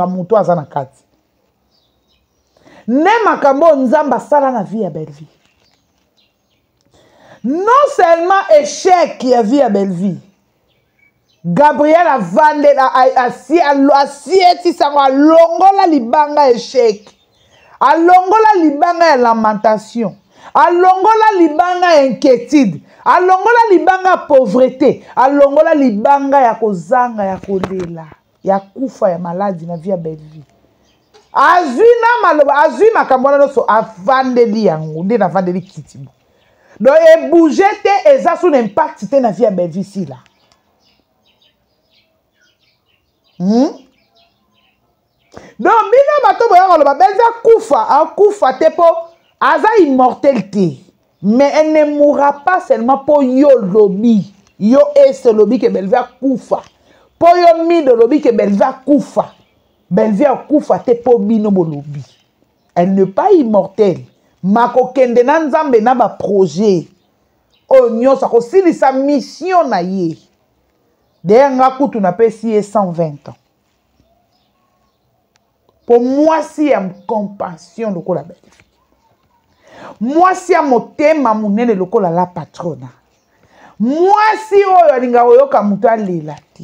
kosunga moto aza na kati nde makambo oyo nzambe asala na vie ya bellevie non seulement échec ya vie ya bellevie gabriel avandela asietisa yango alongola libanga échec alongola libanga ya lamentation alongola libanga ya inquiétude alongola libanga ya pauvreté alongola libanga ya kozanga ya kolela ya kufa ya maladi na vie ya bellevie azwi na maloba azwi makambo wana nyonso avandeli yango nde navandeli kiti bo donc ebouge te eza sous impact te na vie ya bellevie sila hmm? Donc bino bato boya koloba Bellevue akufa, akufa te po aza immortel te. Mais elle ne mourra pas seulement po yo lobi, yo ese lobi que Bellevue akufa. Po yo mido lobi que Bellevue akufa. Bellevue akufa te po bino bolobi. Elle n'est pas immortelle. Makokende na Nzambe na ba projet oyo nyonso akosilisa mission na ye. D'ailleurs nga kutu napesi ye 120 ans. mpo mwasi ya compassion lokola bellevue mwasi ya motema monene lokola la patrona mwasi oyo alingaka koyoka moto alela te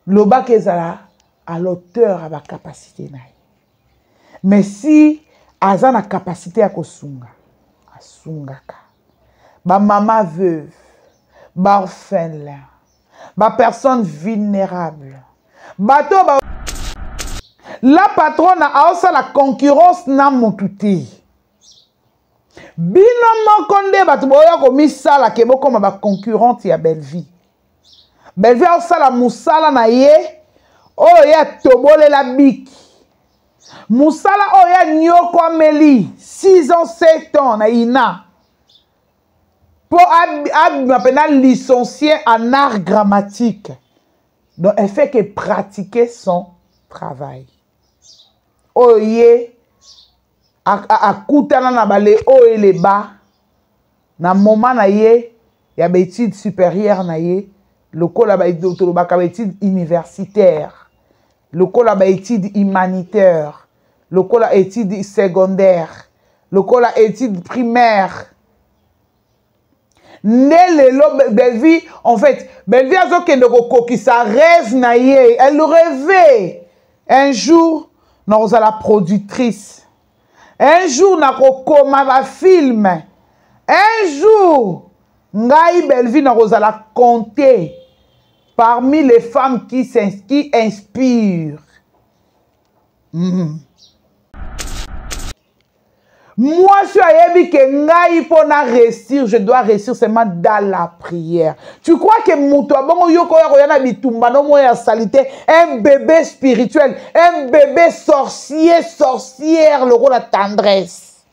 lobaka ezala à l'auteur ya bacapacité na ye mais si aza na capacité ya kosunga asungaka bamama veuve baorphelin bapersone vulnérable bato ba la patrona aosala concurrence na motu te bino moko nde bato boya komisala ke bokoma baconcurrente ya bellevie bellevie aosala mosala na ye oyo ye atobolela biki mosala oyo ye anyokwameli 6 ans 7 ans na ina mpo abima mpena licencie en art grammatique donc elle fait que pratiquer son travail oyo ye akutana na bale oyo eleba na moment na ye ya baétude supérieure na ye lokola tolobaka baétude universitaire lokola baétude humanitaire lokola étude secondaire lokola étude primaire nde lelo bellevie en fait bellevie azokende kokokisa rêve na ye elle rêvait un jour nakozala productrice un jour nakokoma bafilme un jour ngai bellevie nakozala compte parmi les femmes qui, qui inspirent mm. mwasi oyo ayebi ke ngai mpo na réussir je dois réussir seulement dans la prière tu crois ke moto abongo yo koya koya na bitumba no moyo ya salite un bébé spirituel un bébé sorcier sorcière lokola tendresse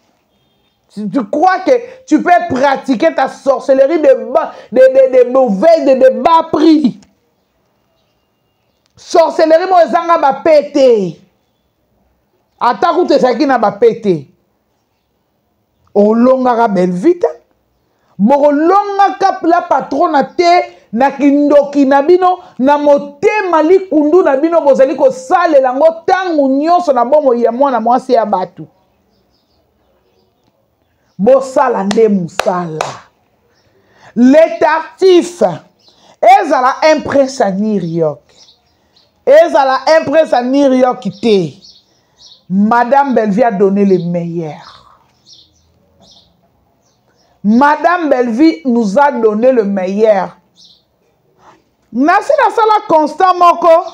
tu, tu crois que tu peux pratiquer ta sorcellerie de bas, de, de, de mauvais de, de bas prix sorcellerie moko ezanga bapete ata kutu ezalaki na bapete olongaka bellevue te bokolongaka la patrona te na kindoki na bino na motema likundu na bino bozali kosalela yango ntango nyonso na bomoi ya mwana mwasi ya bato bosala nde mosala letartif ezala un prince ya new york ezala un prince ya new york te madame bellevie a donné le meilleur madame bellevie nous a donné le meilleur nasi nasala constat moko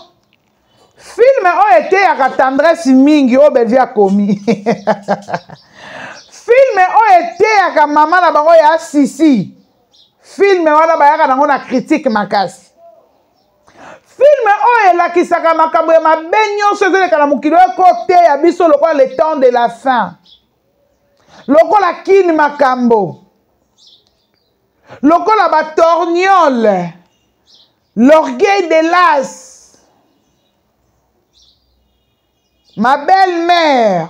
filme oyo eteyaka tendresse mingi oyo bellevie akomi filme oyo eteyaka mama na bango ya sisi filme wana bayaka nango na critique makasi filme oyo elakisaka makambo ya mabe nyonso ezoleka na mokili oyo ekoteya biso lokola le temps de la fin lokola kini makambo lokola batorniole l'orgueil de l'as ma belle mère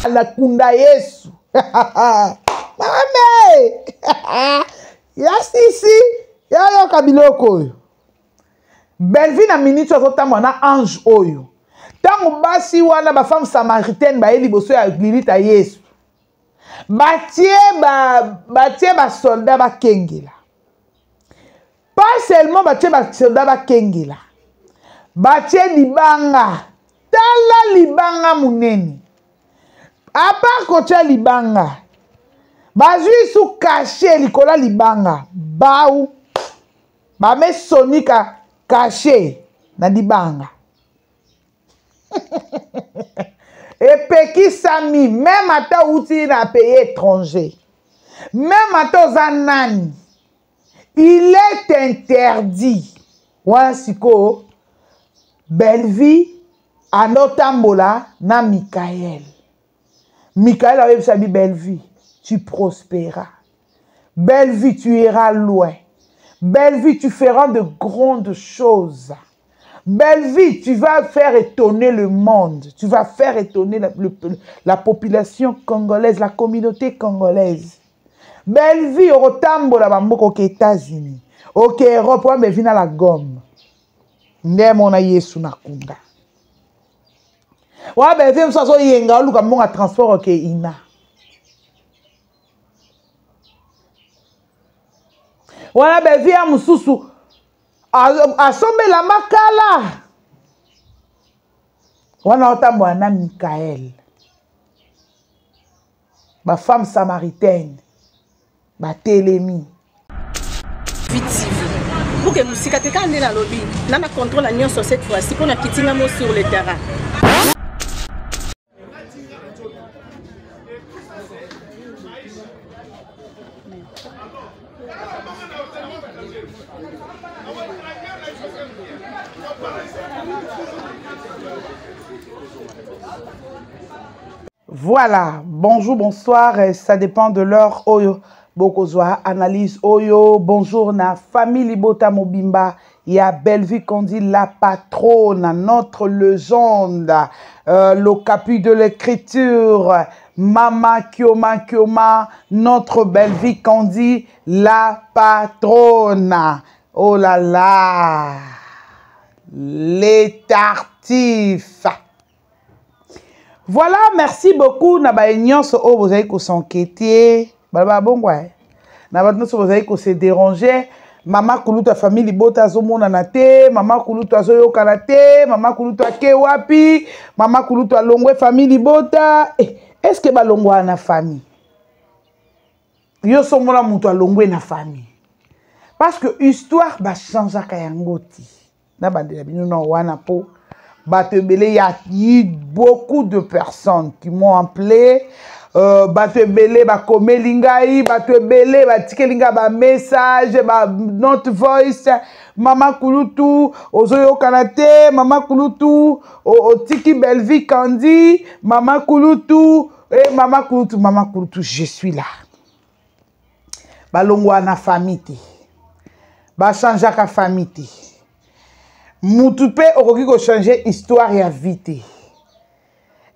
lakunda yesu mame ya sisi yayoka biloko oyo. Bellevue na minute azotambola na ange oyo. Ntango basi wana ba femme samaritaine baye liboso ya lilita Yesu, batie ba batie ba soldat bakengela. Pas seulement batie ba soldat bakengela, batie libanga. Tala libanga munene. À part kotia libanga, bazwi su cachet likolo ya libanga bau bamesonika cachet na libanga. Epekisami meme ata outi na pays étranger, meme ata oza nani, il est interdit. Wana sikoyo Bellevue anotambola na Michael. Michael ayebisa bi Bellevue, tu prospéras. Bellevue, tu iras loin. Bellevue, tu feras de grandes choses. Bellevue, tu vas faire étonner le monde. Tu vas faire étonner la population congolaise, la communauté congolaise. Bellevue, okotambola bamboka oke États-Unis, oke Europe, wa Bellevue na la gomme. Nde mona Yesu na kunda. Wa Bellevue mosusu azoyenga oluka mbongo ya transport oke ina. Wana Bellevue ya mosusu asombela makala. Wana otambola na Michael. Ba femme samaritaine batelemi. VTV buke mosika te kaka nde nalobi na na contrôle ya nyonso cette fois-ci mpo na kiti nga mo sur le terrain. Voilà, bonjour, bonsoir, ça dépend de l'heure oyo bokozwa analyse oyo. Bonjour na famille Libota Mobimba ya Bellevue Kandi, la patronne, notre légende, le capu de l'écriture, Mama Kioma Kioma, notre Bellevue Kandi, la patronne. Oh là là, les tartifs. Voilà, merci beaucoup na ba nyonso oyo bozali ko s'enquêter, ba ba bongo eh. Na ba nyonso bozali ko se déranger, mama kulutu ya famille libota azomonana te, mama kulutu azoyokana te, mama kulutu ake wapi, mama kulutu alongwe famille libota. Eh, est-ce que balongwa na famille? Yo somona mutu alongwe na famille. Parce que histoire ba changeaka yango ti. Na bandela bino na wana po bato ebele, ya eu beaucoup de personnes qui m'ont appelé, bato ebele bakomeli ngai, bato ebele batikeli ngai ba message, ba note voice, mama kulutu ozoyokana te, mama kulutu otiki Bellevue Kandi, mama kulutu, eh, mama kulutu, mama kulutu, je suis là. Balongwa na famille te, bachangeaka famille te, mutu pe okoki kochanger histoire ya vie te.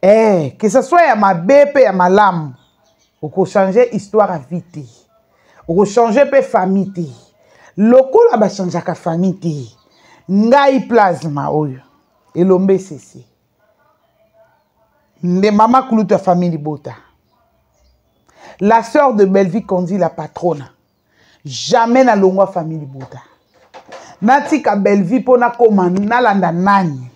Eh, que ce soit ya mabe pe ya malamu, okochanger histoire ya vie te, okochanger pe famille te. Lokola bachangeaka famille te, ngai plasma oyo elombe sese nde mama kulutu ya famille libota, la sœur de Bellevue Kandi, la patronne, jamais na longwa famille libota. Natika Bellevue mpo nakoma nalanda nani,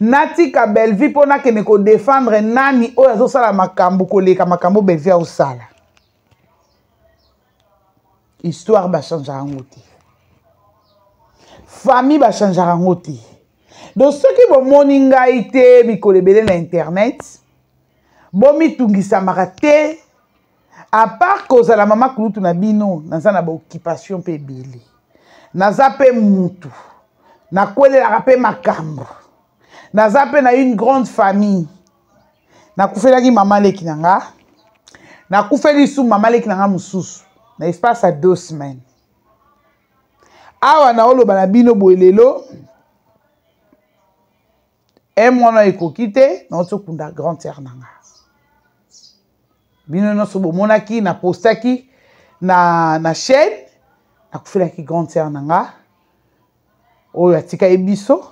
natika Bellevue mpo nakende kodefendre nani oyo azosala makambo koleka makambo Bellevue azosala. Histoire bachangeaka yango te, famille bachangeaka yango te. Donc soki bomoni ngai te mikolo ebele na internet, bomitungisamaka te. À part kozala mama kulutu na bino, naza na ba occupation pe ebele, naza pe mutu, nakwelelaka pe makambo, naza pe na une grande famille. Nakufelaki mama leki na nga, nakufeli su mama leki na nga mosusu na espace ya 2 semaines. Awa naoloba na bino boye lelo, e mwana ekoki te, nauti okunda grande sœur na nga. Bino nyonso bomonaki, napostaki na chaîne, nakufelaki grande sœur na nga. Oyo atika ye biso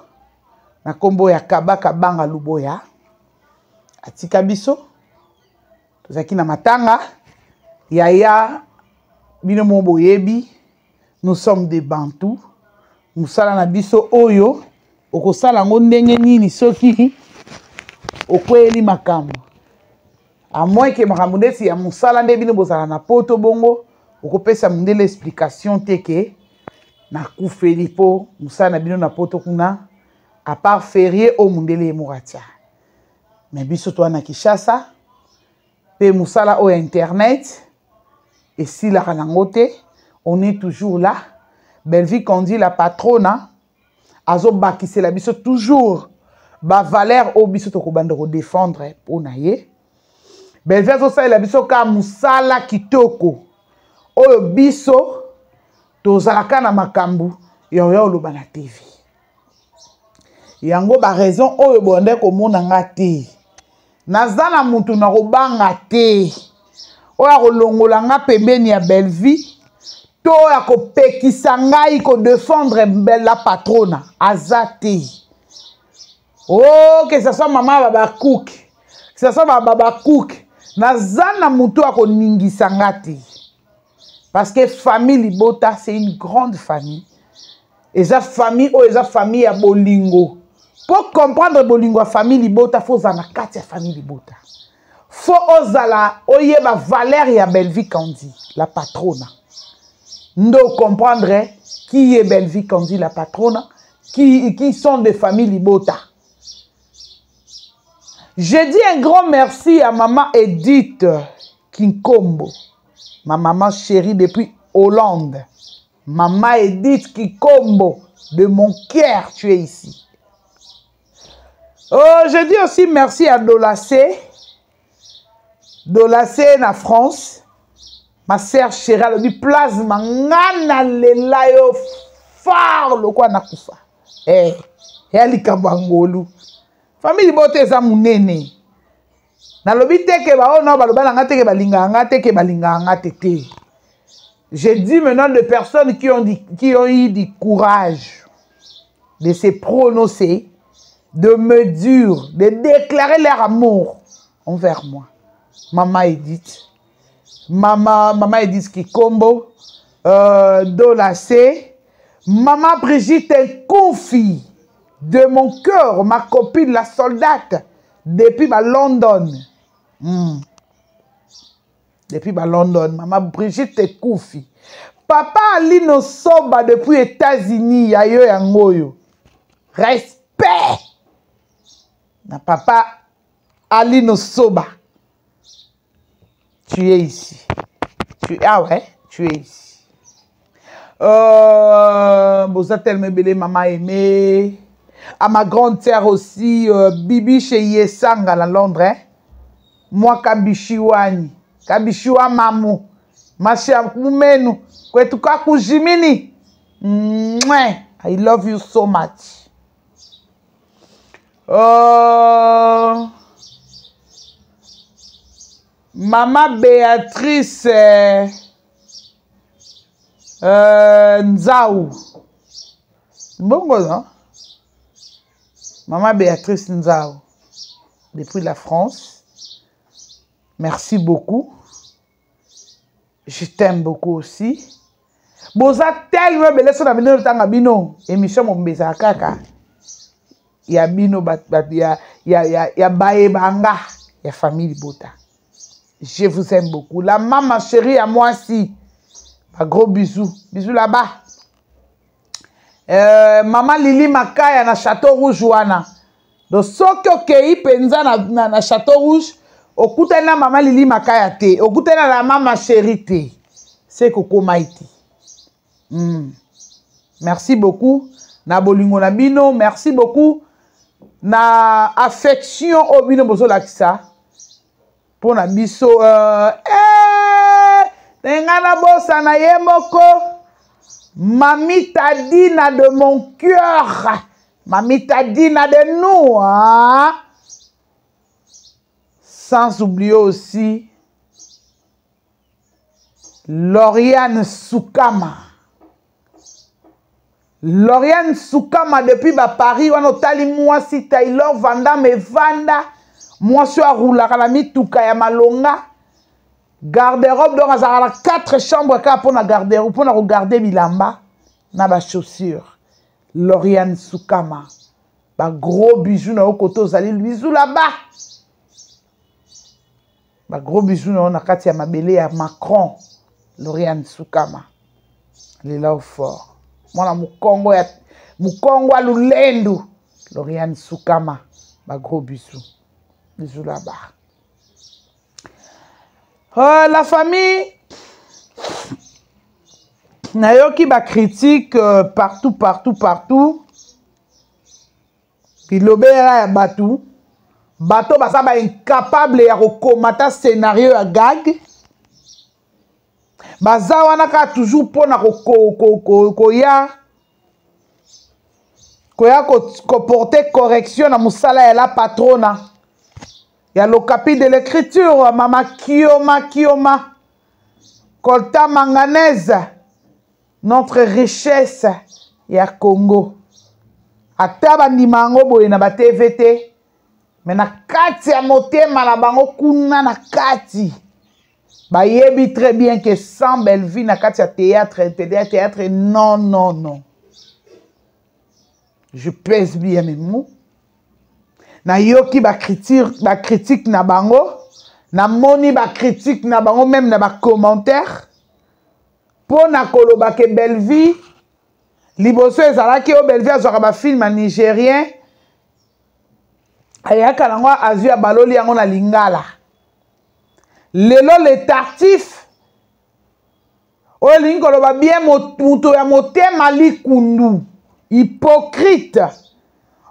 na nkombo ya Kabaka Banga Luboya. Atika biso tozalaki na matanga yaya bino mo boyebi nous sommes des bantous mosala na biso oyo okosala yango ndenge nini soki okweyeli makambo à moins ke makambo ndeti ya mosala nde bino bozala na poto bongo okopesa mondele explication te ke nakufeli mpo mosala na bino na poto kuna à part ferie oyo mondele ye moko atia me biso toa na kinshasa mpe mosala oyo ya internet esilaka nango te on est toujours là bellevie condi la patrona azobakisela biso toujours bavaleur oyo biso tokobanda kodefendre mpo na ye bellevie azosalela biso kaka mosala kitoko oyo biso tozalaka na makambo ya oya oloba na tv yango baraison oyo bonde komona nga te naza na motu na kobanga te oyo akolongola nga pembeni ya bellevie to oyo akopekisa ngai kodefendre la patrona aza te o oh, que ça soit mama ya babakuke que ça soit babakuke naza na motu akoningisa nga te parce que famille libota c'est une grande famille eza famille oyo eza famille ya bolingo mpo comprendre bolingo ya famille libota fo ozala na kati ya famille libota fo ozala oyeba valeur ya bellevie candy la patrona nde ocomprendre qui est bellevie candy la patrona qui, qui sont de famille libota je dis un grand merci à maman edith kinkombo ma maman chérie depuis hollande Maman Edith Kikombo, de mon cœur, tu es ici. Oh, je dis aussi merci à Dolacé. Dolacé, na France. Ma sœur chérie, elle dit plasma, ngana lela yo fort lokwa nakufa. Eh, ya likambo ya ngolu. Famille bote eza munene. Nalobi te ke baoyo nao baloba na nga te ke balingaka nga te ke balingaka nga te te. Je dis maintenant de personnes qui ont, dit, qui ont eu du courage de se prononcer, de me dire, de déclarer leur amour envers moi. Maman Edith, maman, maman Edith Kikombo, euh, Dolacé, maman Brigitte Confi, de mon cœur, ma copine, la soldate, depuis ba London. Mm. Depuis ba London, maman Brigitte Koufi. Papa Alino Soba depuis États-Unis, yayo yangoyo. Respect. Na papa Alino Soba. Tu es ici. Tu ah ouais, tu es ici. Euh, boza tellement ebele mama aimé. À ma grande sœur aussi, euh, Bibi chez Yesanga na Londres. Hein? Moi Kabishi wani. Kabishi wa mamu. Mashi mumenu. Kwetu kakujimini. Mouais. I love you so much. Euh, Mama Béatrice euh, euh, Nzau. Bongo, non? Maman Béatrice Nzau, depuis la France. Merci beaucoup. Je t'aime beaucoup aussi. Boza tellement ebele so na bino tanga bino émission mobimba ezala kaka ya bino bat, bat, ya, ya, ya, ya bayebanga ya famille libota. Je vous aime beaucoup. La maman chérie à moi si. Ba gros bisous. Bisous là-bas. Euh, maman Lili Makaya na Château Rouge wana. Donc soki okei mpenza na, na, na Château Rouge, okutani na mama Lili Makaya te, okutani na la mama chérie te. C'est kokomai te. Mm. Merci beaucoup na bolingo na bino, merci beaucoup na affection oyo bino bozolakisa mpo na biso uh, eh, nga nabosana ye moko mami tadina de mon cœur mami tadina de nous hein? sans oublier aussi Lauriane Sukama. Lauriane Sukama depuis ba Paris wana otali mwasi Taylor Vandam evanda mwasi oyo arulaka na mituka ya malonga garde-robe donc azalaka na 4 chambre kaka mpo na garde-robe mpo na kogarde bilamba na ba chaussure. Lauriane Sukama, ba gros bisous na yo kote ozali, bisous là-bas, ba gros bisous na yo na kati ya mabele ya Macron. Lauriane Sukama, lela au fort, mwana mokongo ya mokongo ya lulendu. Lauriane Sukama, ba gros bisous, bisous là-bas. La famille, nayoki ba critique partout partout partout, bilobela ya bato, bato baza ba incapable ya kokomata scénario ya gag, baza wana kaka toujours mpona koya koya koporter correction na mosala ya la patrona ya l'okapi de l'écriture, mama Kioma Kioma Colta Manganèse, notre richesse ya Congo. Ata bandima yango boye na ba TV te, me na kati ya motema na bango kuna na kati bayebi très bien que sans Bellevue na kati ya théâtre, théâtre, non, non, non. Je pèse bien mes mots. Nayoki ba critique, ba critique na bango, namoni ba critique na bango même na ba commentaire mpo na koloba ke Bellevue liboso ezalaki oyo Bellevue azwaka ba film ya nigérien, ayaka nango azwi abaloli yango na lingala. Lelo le tartif oyo elingi koloba bien moto ya motema likundu, hypocrite,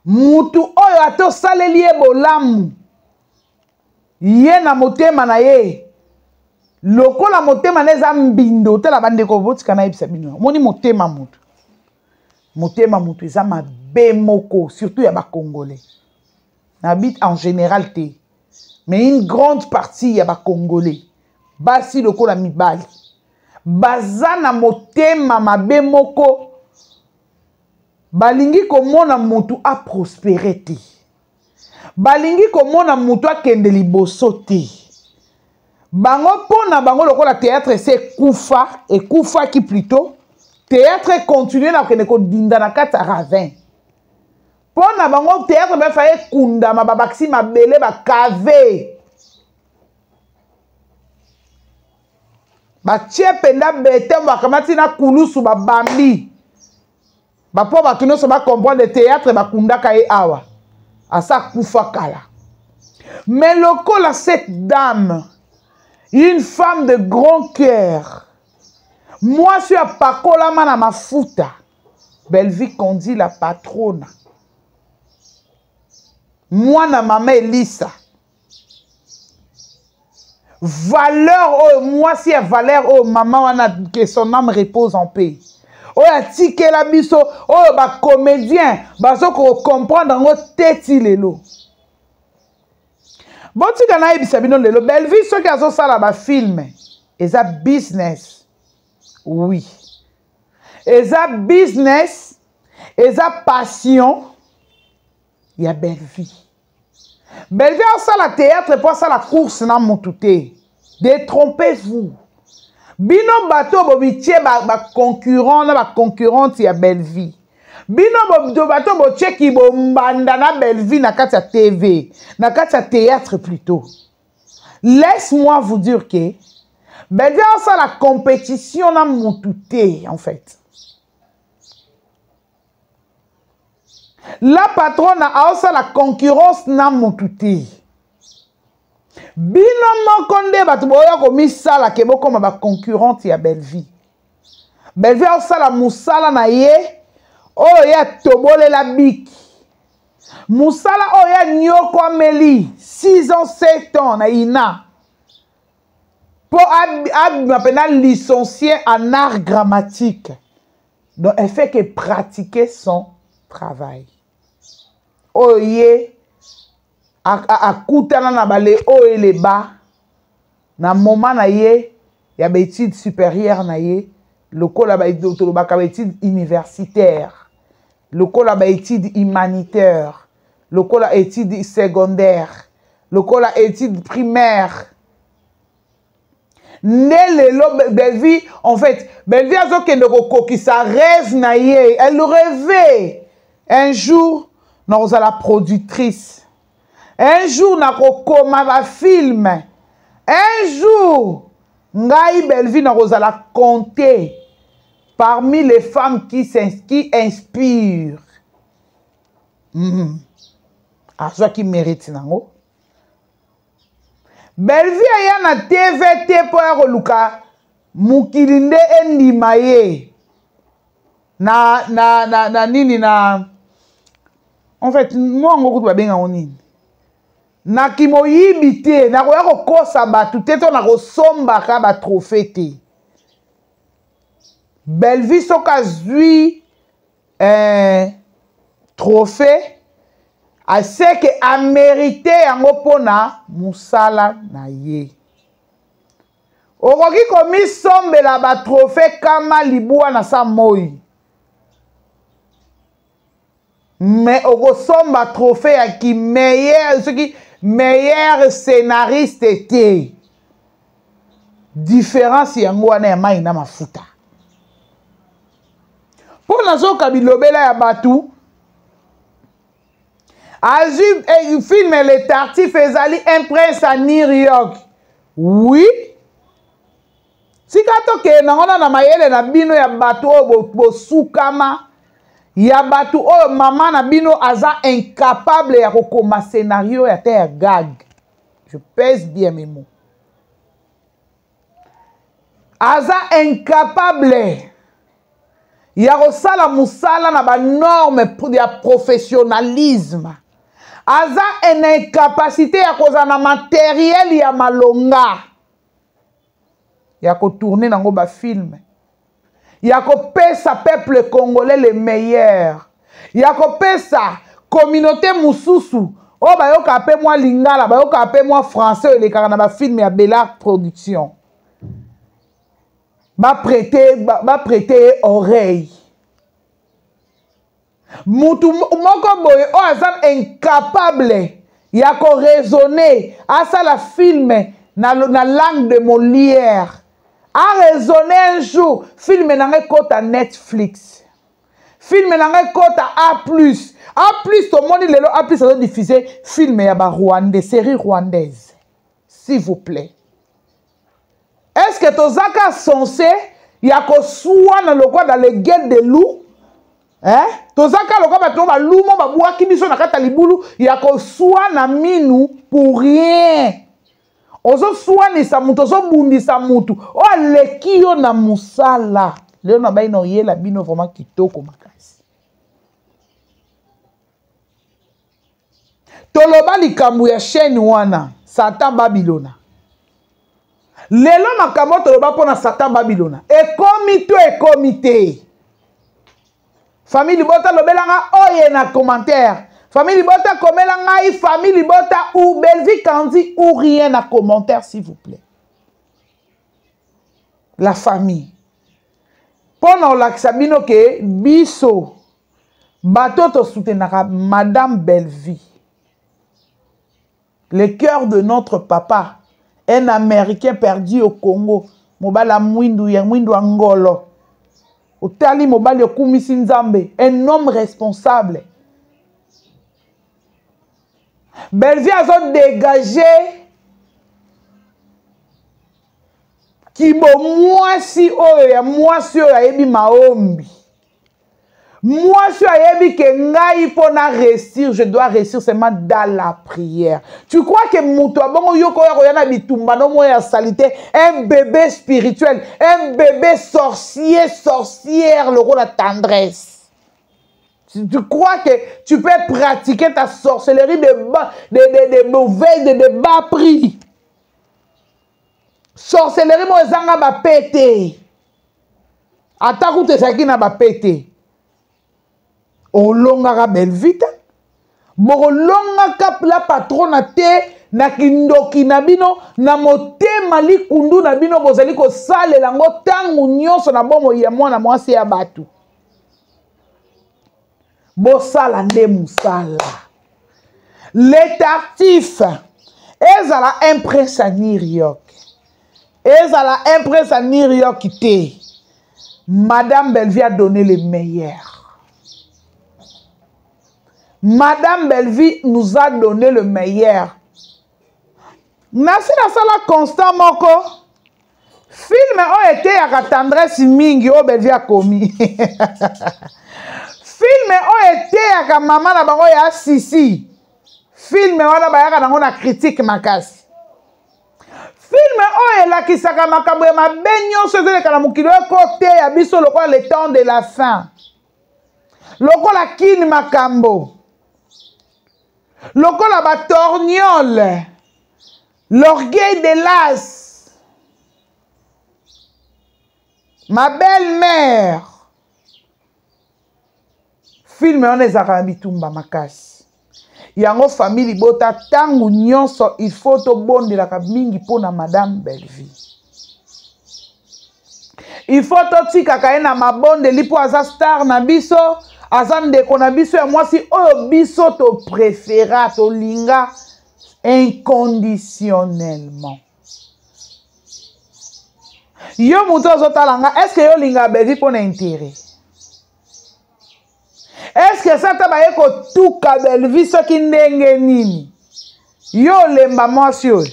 mutu oyo ata osaleli ye bolamu, ye na motema na ye lokola motema na eza mbindo. Tala bandeko, botika nayebisa bino, omoni motema mutu, motema mutu eza mabe moko, surtout ya bacongolais na bit en général te, mais une grande partie ya bacongolais, basi lokola mibali, baza na motema mabe moko, balingi komona mutu aprospere te, balingi komona mutu akende liboso te. Bango mpo na bango lokola théâtre ese ekufa, ekufaki plutôt, théâtre econtinue na kokende kodinda na kati ya ravin. Mpo na bango théâtre bafa ekundama, babakisi mabele, bakave, batie mpenza bete, bakamati na kulusu, babambi bapo bato nyonso bacomprendre théâtre bakundaka ye awa, asa kufa kala. Mais lokola cette dame, une femme de grand cœur, mwasi oyo apakolama na mafuta, Bellevue Kondi la patrona, mwana mama Elisa, valeur oyo mwasi ya valeur oyo mama wana, que son âme repose en paix, oyo atikela biso, oyo bacomédien bazo kocomprendre yango te ti lelo. Botika nayebisa bino lelo, Bellevue soki azosala bafilme eza business, oui, eza business, eza passion ya Bellevue. Bellevue asala théâtre mpo asala course na mutu te. Détrompez-vous, bino bato bobitie baconcurrent na baconcurrente ya Bellevue, bino bato botieki bombanda na Bellevue na kati ya TV, na kati ya théâtre plutôt. Laisse-moi vous dire que Bellevue asala compétition na mutu te. En fait, la patrona aosala concurrence na mutu te. Bino moko nde bato boya komisala ke bokoma baconcurrente ya Bellevue. Bellevue aosala mosala na ye oyo ye atobolela biki, mosala oyo ye anyokwameli 6 ans, 7 ans na ina mpo abima mpena licencié en art grammatique. Donc elle fait que pratiquer son travail oyo ye akutana na bale oyo eleba na moment na ye ya baétude supérieure na ye. Lokola tolobaka baétude universitaire, lokola baétude humanitaire, lokola étude secondaire, lokola étude primaire. Nde lelo Bellevue, en fait, Bellevue azokende kokokisa rêve na ye. Elle rêvait un jour nakozala productrice, un jour nakokoma bafilme, un jour ngai Bellevue nakozala compter parmi les femmes qui inspirent. Azwaki mérite nango. Bellevue aya na TV te mpo ya koluka mokili nde endima ye na nini na, en fait, mwango kutu babengango nini, na kimoyibi te, nakoya kokosa bato te to nakosombaka batrophée te. Bellevue soki azwi trophée, aseke amérite yango mpona mosala na ye. Okoki komisombela batrophée kama libwa na sa moi, mais okosomba trophée ya ki meilleur, soki meilleur scénariste te. Différence yango wana ya mai na mafuta. Mpo nazoka bilobela ya bato, azwi film Le Tartuffe, ezali Un prince à New York. Oui, tika tokende nango na mayele na bino ya bato oyo bosukama, ya bato oyo mama na bino aza incapable ya kokoma scénario ya te ya gag. Je pèse bien mes mots. Aza incapable ya kosala mosala na banorme ya professionnalisme, aza na incapacité ya kozala na matériel ya malonga ya kotourne nango bafilme, ya kopesa peuple congolais le meilleur, ya kopesa communauté mosusu oyo bayokaka mpe mwa lingala, bayokaka mpe mwa français oyo elekaka na bafilme ya Belart Production, baprête ye oreille. Mutu moko boye oyo aza incapable ya koraisonner, asala filme na langue de Molière, araisonner un jour filme nanga ekota Netflix, filme nanga ekota A plus, A plus. Tomoni lelo A plus azodiffuse filme ya barwandais, série rwandaise. S'il vous plaît, est-ce que tozaka censé ya koswana lokwa dans les gueules de loup, hein? Tozaka lokwa bato oyo balumo babwaki biso na kati ya libulu ya koswana minu pour rien. Ozoswanisa mutu, ozobundisa mutu oyo aleki yo na mosala. Lelo na bai na oyela bino vraiment kitoko makasi. Toloba likambo ya chaîne wana Satan Babylona. Lelo makambo toloba mpona Satan Babylona ekomi to ekomi te? Famille libota, lobelanga oye na commentaire. Famille libota, komela ngai famille libota ou Bellevue Kandi ou rien na commentaire, s'il vous plaît, la famille, mpona olakisa bino ke biso bato tosoutenaka Madame Bellevue, le cœur de notre papa, un Américain perdu au Congo, mobali ya mwindu, ya mwindu ya ngolo, otali mobali okumisi Nzambe, un homme responsable. Bellevue azodégage kibo mwasi oyo ya mwasi oyo ayebi maombi, mwasi oyo ayebi ke ngai mpo na réussir, je dois réussir seulement dans la prière. Tu crois que moto abongo yoko oyo akoya na bitumba no moyo ya salité, un bébé spirituel, un bébé sorcier, sorcière lokola Tendresse, tu crois que tu peux pratiquer ta sorcellerie de bas, de mauvais, de bas prix, sorcellerie moko ezanga bapete, ata kutu ezalaki na bapete, olongaka Bellevue te, bokolongaka la patrona te na kindoki na bino na motema. Motema likundu na bino bozali kosalela yango ntango nyonso na bomoi ya mwana mwasi ya bato. Bosala nde mosala. Le tartif ezala un prince à New York. Ezala un prince à New York te. Madame Bellevue a donné le meilleur. Madame Bellevue nous a donné le meilleur. Nasi nasala constat moko film oyo eteyaka tendresse mingi oyo Bellevue akomi. Film oyo eteyaka mama na bango ya Sisi. Film wana bayaka nango na critique makasi. Film oyo elakisaka makambo ya mabe nyonso ezoleka na mokili oyo ekoteya biso lokola le temps de la fin. Lokola kin makambo. Lokola ba torniole. L'orgueil de l'as. Ma belle-mère. Film wana ezalaka na bitumba makasi. Yango famille libota ntango nyonso il faut tobondelaka mingi mpo na Madame Bellevue. Il faut totikaka ye na mabondeli mpo aza star na biso, aza ndeko na biso ya mwasi oyo biso toprefera, tolinga inconditionnellement. Yo moto ozotala nga, est-ce que yo olingaka Bellevue mpo na intérêt? Est-ce que sata baye kotuka Bellevue soki ndenge nini? Yo olemba mwasi oyo.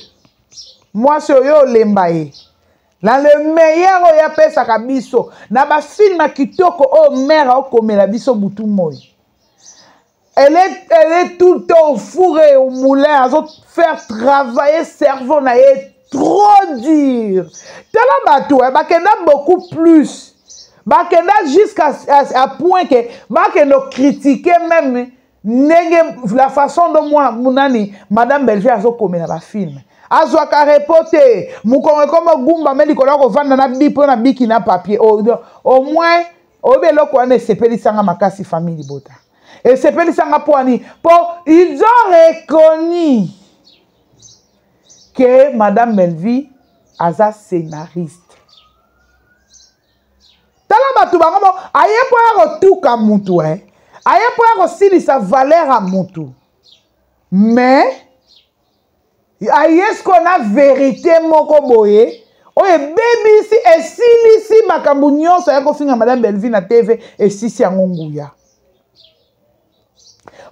Mwasi oyo olemba ye. Na le meilleur oyo apesaka biso, na ba film ya kitoko oyo mère aokomela biso butu moi. Elle est tout le temps au four et au moulin, azo faire travailler cerveau na ye trop dur. Tala bato, eh, bakenda beaucoup plus. Bakenda jusqu'à à, à point que bakenda critiquer même ndenge la façon dont moi nani Madame Bellevue azokomela ba film. Azwaka repos te, mokongo ekoma gumba me likolo ya kovanda na bi mpo na biki na papier. Au, au moins oyebi eloko wana esepelisanga makasi famille libota. Esepelisanga mpo ani? Mpo ils ont reconnu que Madame Bellevue aza scénariste. Tala bato bango mo aye mpo ya kotuka mutu, eh. Aye mpo ya kosilisa valeur ya mutu. Mais aye sikoyo na vérité moko boye oyo ebebisi esilisi makambo nyonso aye kofinga Madame Bellevue na TV esisi yango nguya.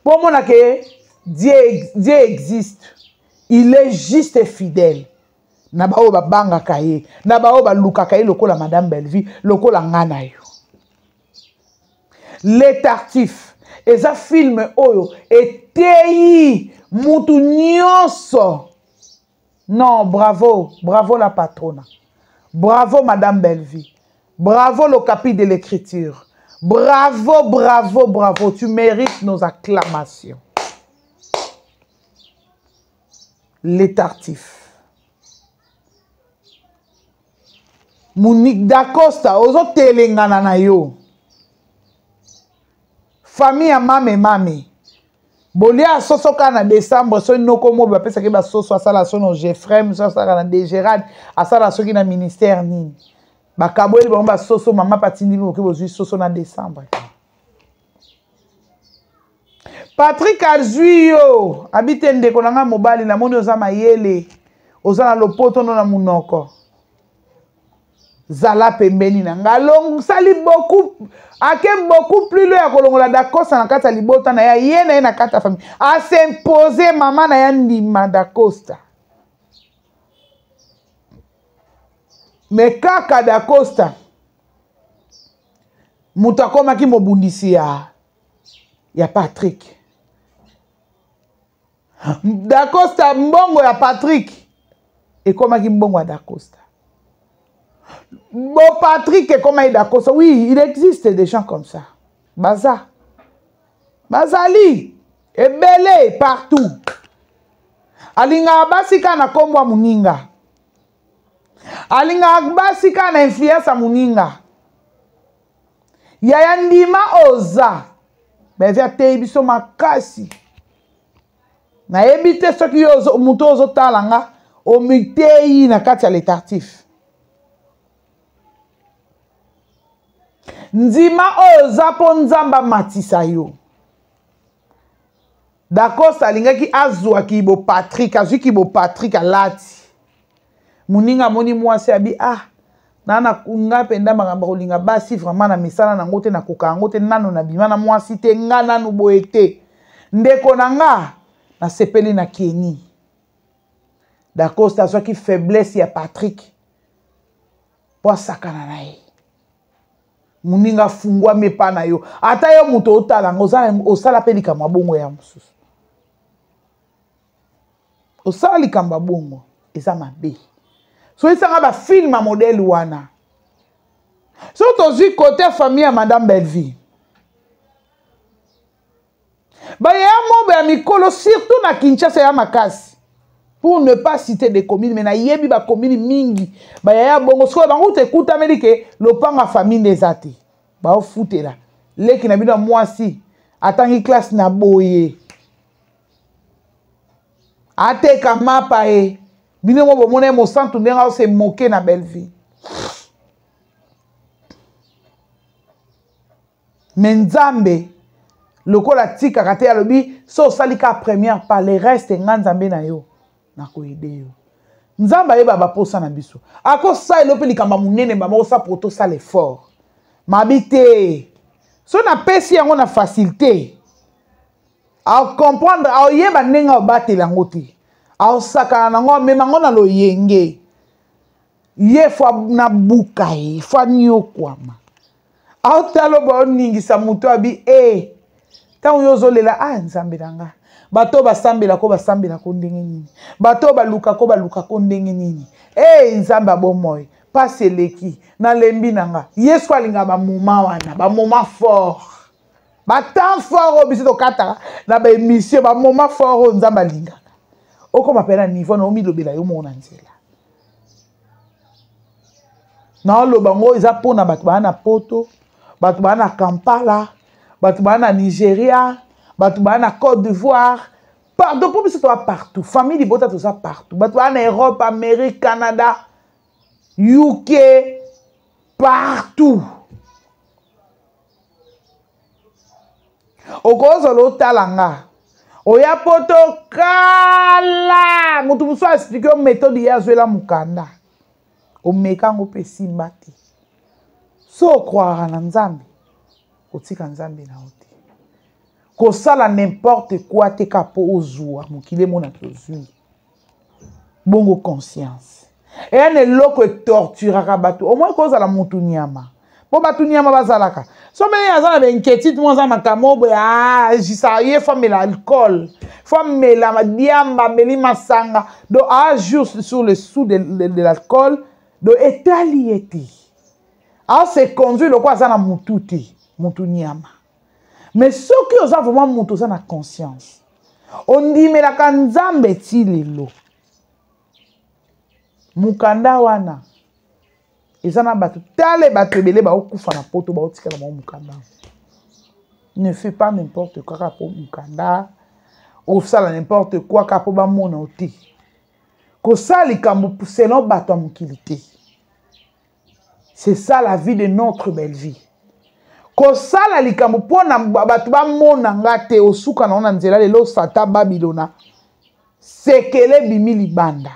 Bomona ke Dieu existe. Il est juste et fidèle. Na baoyo babangaka ye, na baoyo balukaka ye lokola Madame Bellevue, lokola nga na yo. Le Tartuffe eza film oyo eteyi mutu nyonso. Non, bravo, bravo la patrona. Bravo Madame Bellevue. Bravo le capi de l'écriture. Bravo, bravo, bravo. Tu mérites nos acclamations. Le Tartuffe. Monique Dacosta, ozotelengana na yo. Famille ya mame mame. Bolia soso kaka na décembre, soki noko mobi bapesaki ba soso asala sono Jeffrey, so asala na Dégérad, asala soki na ministère nini. Bakabweli bango ba soso, mama patindi moki bozwi soso na décembre. Patrick azwi yo, abite ndeko na nga mobali, namoni oza mayele, oza na lopoto no na munoko. Zala pembeni na nga. Alongisali beaucoup, ake beaucoup plus loin ya kolongola Dacosta na kati ya libota na ye, ye na ye na kati ya famille. A s'imposer mama na ye ndima Dacosta. Mais kaka Dacosta moto akomaki mobundisi ya Patrick. Dacosta mbongo ya Patrick ekomaki mbongo ya Dacosta. Bo Patrick ekomaki Dacosta. Oui, il existe des gens comme ça. Baza. Bazali ebele partout. Alingaka basi kaka na kombo ya moninga. Alingaka basi kaka na influence ya moninga. Yaya ndima oza. Bellevue ateyi biso makasi. Nayebi te soki yo moto ozotala nga, Omiteyi na kati ya letartif. Ndima oyo oza mpo Nzambe amatisa yo. Dacosta alingaki azwa kibo Patrick, azwi kibo Patrick alati. Moninga amoni mwasi abi ah nana nga mpenza makambo ya kolinga basi vraiment na misala na yango te, nakoka yango te, nanu nabima na mwasi te, nga nanu boye te. Ndeko na nga nasepeli na Kenny. Dacosta azwaki faiblesse ya Patrick mpo asakana na ye. Moninga afungwami epa na yo, ata yo moto otala yango, osala mpe likambo ya bongo ya mosusu. Osala likambo ya bongo eza mabe. Soki sanga ba film ya modèle wana. Soki tozwi côté ya famille ya Madame Bellevue, bayaya mobo ya mikolo surtout na Kinshasa ya makasi, pour ne pas citer des communes, mais nayebi ba commune mingi bayaya bongo. Sikoyo bango kutu ekutameli ke lopango ya famille nde eza te, baofutela leki na bino ya mwasi atangi classe na boye, ateka mapa ye bino mo bomona ye mosantu ndenge aose moke na Bellevue. Mais Nzambe lokola atikaka te, alobi so osali ka première pas, le reste nga Nzambe na yo nakoyede yo. Nzambe ayeba baposa na biso, akosala mpe likambo ya monene ba moko sa po tosala effort mabi te. So napesi yango na facilité, acomprendre, aoyeba ndenge aobatela yango te, aosakana nango, amema yango na loyenge. Ye fo nabuka ye, fo anyokwama, aotala oyo baoningisa moto abi e ntango yo ozolela, ah Nzambe na nga, bato oyo basambelako basambelako ndenge nini, bato oyo balukako balukako ndenge nini, e Nzambe abomoi, pasi eleki, nalembi na nga. Yesu alingaka bamoma wana, bamoma fort, batemps fort oyo biso tokataka na baémission, bamoma fort oyo Nzambe alingaka. Okoma mpe na niveau na omilobela yo moko na nzela. Naoloba ngo eza mpona bato baa na Poto, bato baa na Kampala, bato baa na Nigeria, bato baa na Côte d'Ivoire, pardon, mpo biso toza partout, famille libota toza partout, bato baa na Europe, Amérique, Canada, UK, partout. Okozala otala nga oya poto kala, moto mosusu aexplike yo méthode ye azwela mokanda, omeka yango mpe esimba te. So okwaka na Nzambe, kotika Nzambe na yo te, kosala n'importe quoi te ka mpo ozwa mokili emonaki ozwi bongo conscience eya na eloko etorturaka bato. Au moins kozala motu nyama, mpo bato nyama bazalaka so mene aza na bainquiétude mo aza makambo boye, agisa ye fo amela alcool, fo amela diamba, ameli masanga, donc ajour sur le sous de l'alcool, donc etali ye te, ase conduire lokola aza na motu te, motu nyama. Mais soki oza vraiment motu oza na conscience, ondimelaka Nzambe ti lelo, mokanda wana eza na bato, tale bato ebele baokufa na poto, baotikala bango mokanda. Ne fais pas n'importe quoi kaka po mokanda, osala n'importe quoi kaka po bamona yo te. Kosala likambo selon bato ya mokili te. C'est ça la vie de notre belle vie. Kosala likambo mpo na bato bamona nga te, osuka na yo na nzela lelo sata Babilona sekele bimi libanda.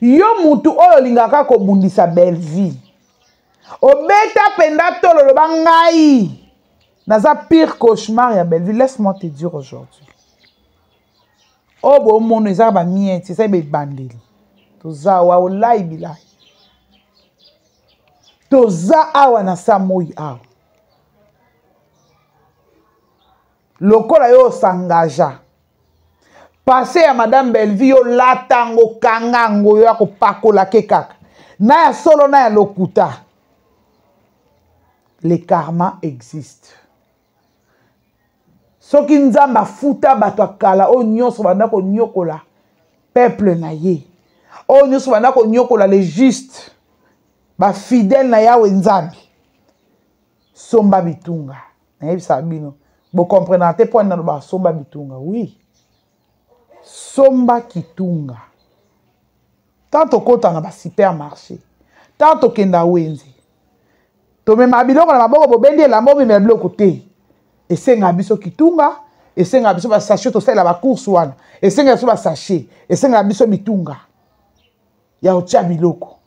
Yo mutu oyo olingaka kobundisa Bellevue, obeta mpenza tolo, loba ngai naza pire cauchemar ya Bellevue. Laisse-moi te dire aujourd'hui, oyo bomona eza ba miette, eza ebandeli. Toza awa olai bilai, toza awa na sa moi awa, lokola yo osangagea passé ya Madame Bellevue, yo lata yango, kanga yango, yo ya kopakola ke kaka na ya solo na ya lokuta. Le karma existe. Soki Nzambe afuta bato ya kala oyo nyonso banda konyokola peuple na ye, oyo nyonso banda konyokola les justes, bafidèle na Yawe Nzambe, somba bitunga. Nayebisaka bino, bokomprenaka te mpo nini nalobaka somba bitunga. Oui, Somba kitunga. Tant tokota na ba supermarché, tant tokenda wenze, tomema biloko na maboko, bobendi elamba omemela biloko te. Esengaka biso kitunga, esengaka biso ba sachet tosalela ba course wana, esengaka biso ba sachet, esengaka biso bitunga ya kotia biloko.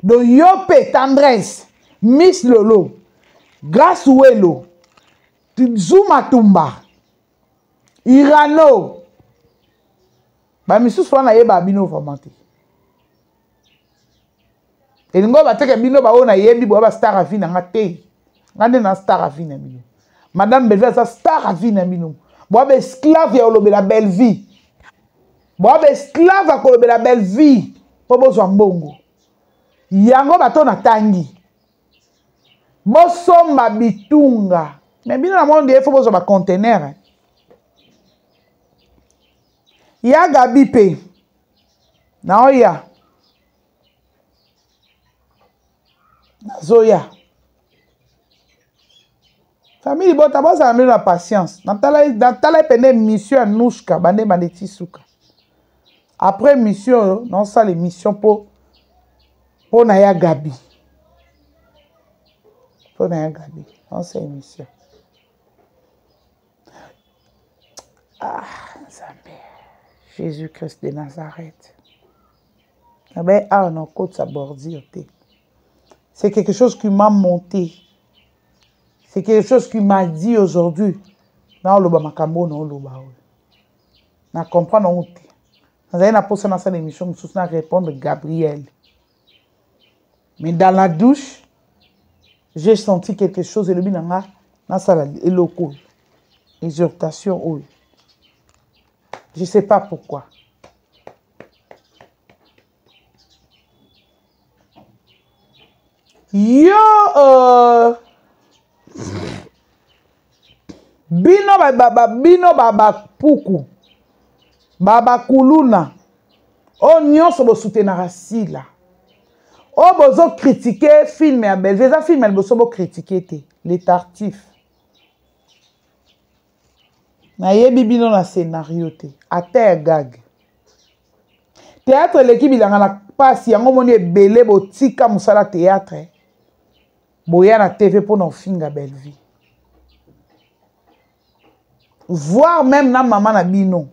Donc yo mpe Tendresse, Miss Lolo, Grace Welo, Zuma Tumba, Irano, ba misusu wana yeba bino vraiment te. Elingo bateke bino ba oyo nayebi boya ba star à vie na nga te. Nga nde na star à vie na bino. Madame Bellevue aza star à vie na bino. Boya ba esclave ya olobela Bellevue. Boya ba esclave ya kolobela Bellevue po bozwa mbongo. Yango bato natangi. Bosomba bitunga. Mais bino na monde il faut bozwa ba conteneur. Ya Gabi pe. Naoya. Nazoya. Famille libota bozala mbino na patience. Natala natala pende émission ya Nouchka bande bande ti suka. Après émission oyo naosala émission po po na ya Gabi. Po na ya Gabi. Naosala émission. Ah, Nzambe. Jésus-Christ de Nazareth. Nabaye awa na okotisa bordure te. C'est quelque chose qui m'a monté. C'est quelque chose qui m'a dit aujourd'hui. Naoloba makambo oyo naoloba oyo. Na comprendre yango te. Nazali na posa nasala émission mosusu na répondre Gabriel. Mais dans la douche, j'ai senti quelque chose elobi na nga nasala eloko oyo. Exhortation oyo. Je sais pas pourquoi. Yo euh, bino ba, ba, ba, bino ba bapuku ba bakuluna oyo nyonso bosutenaka Sila oyo bozo kritike film ya Bellevue, eza film ya liboso bokritike te, le Tartuffe. Nayebi bino na scenario te, ata ya gag. Théâtre eleki bilanga na pasi, yango moni ebele botika mosala théâtre, boya na TV mpo na ofinga Bellevue. Voire même na mama na bino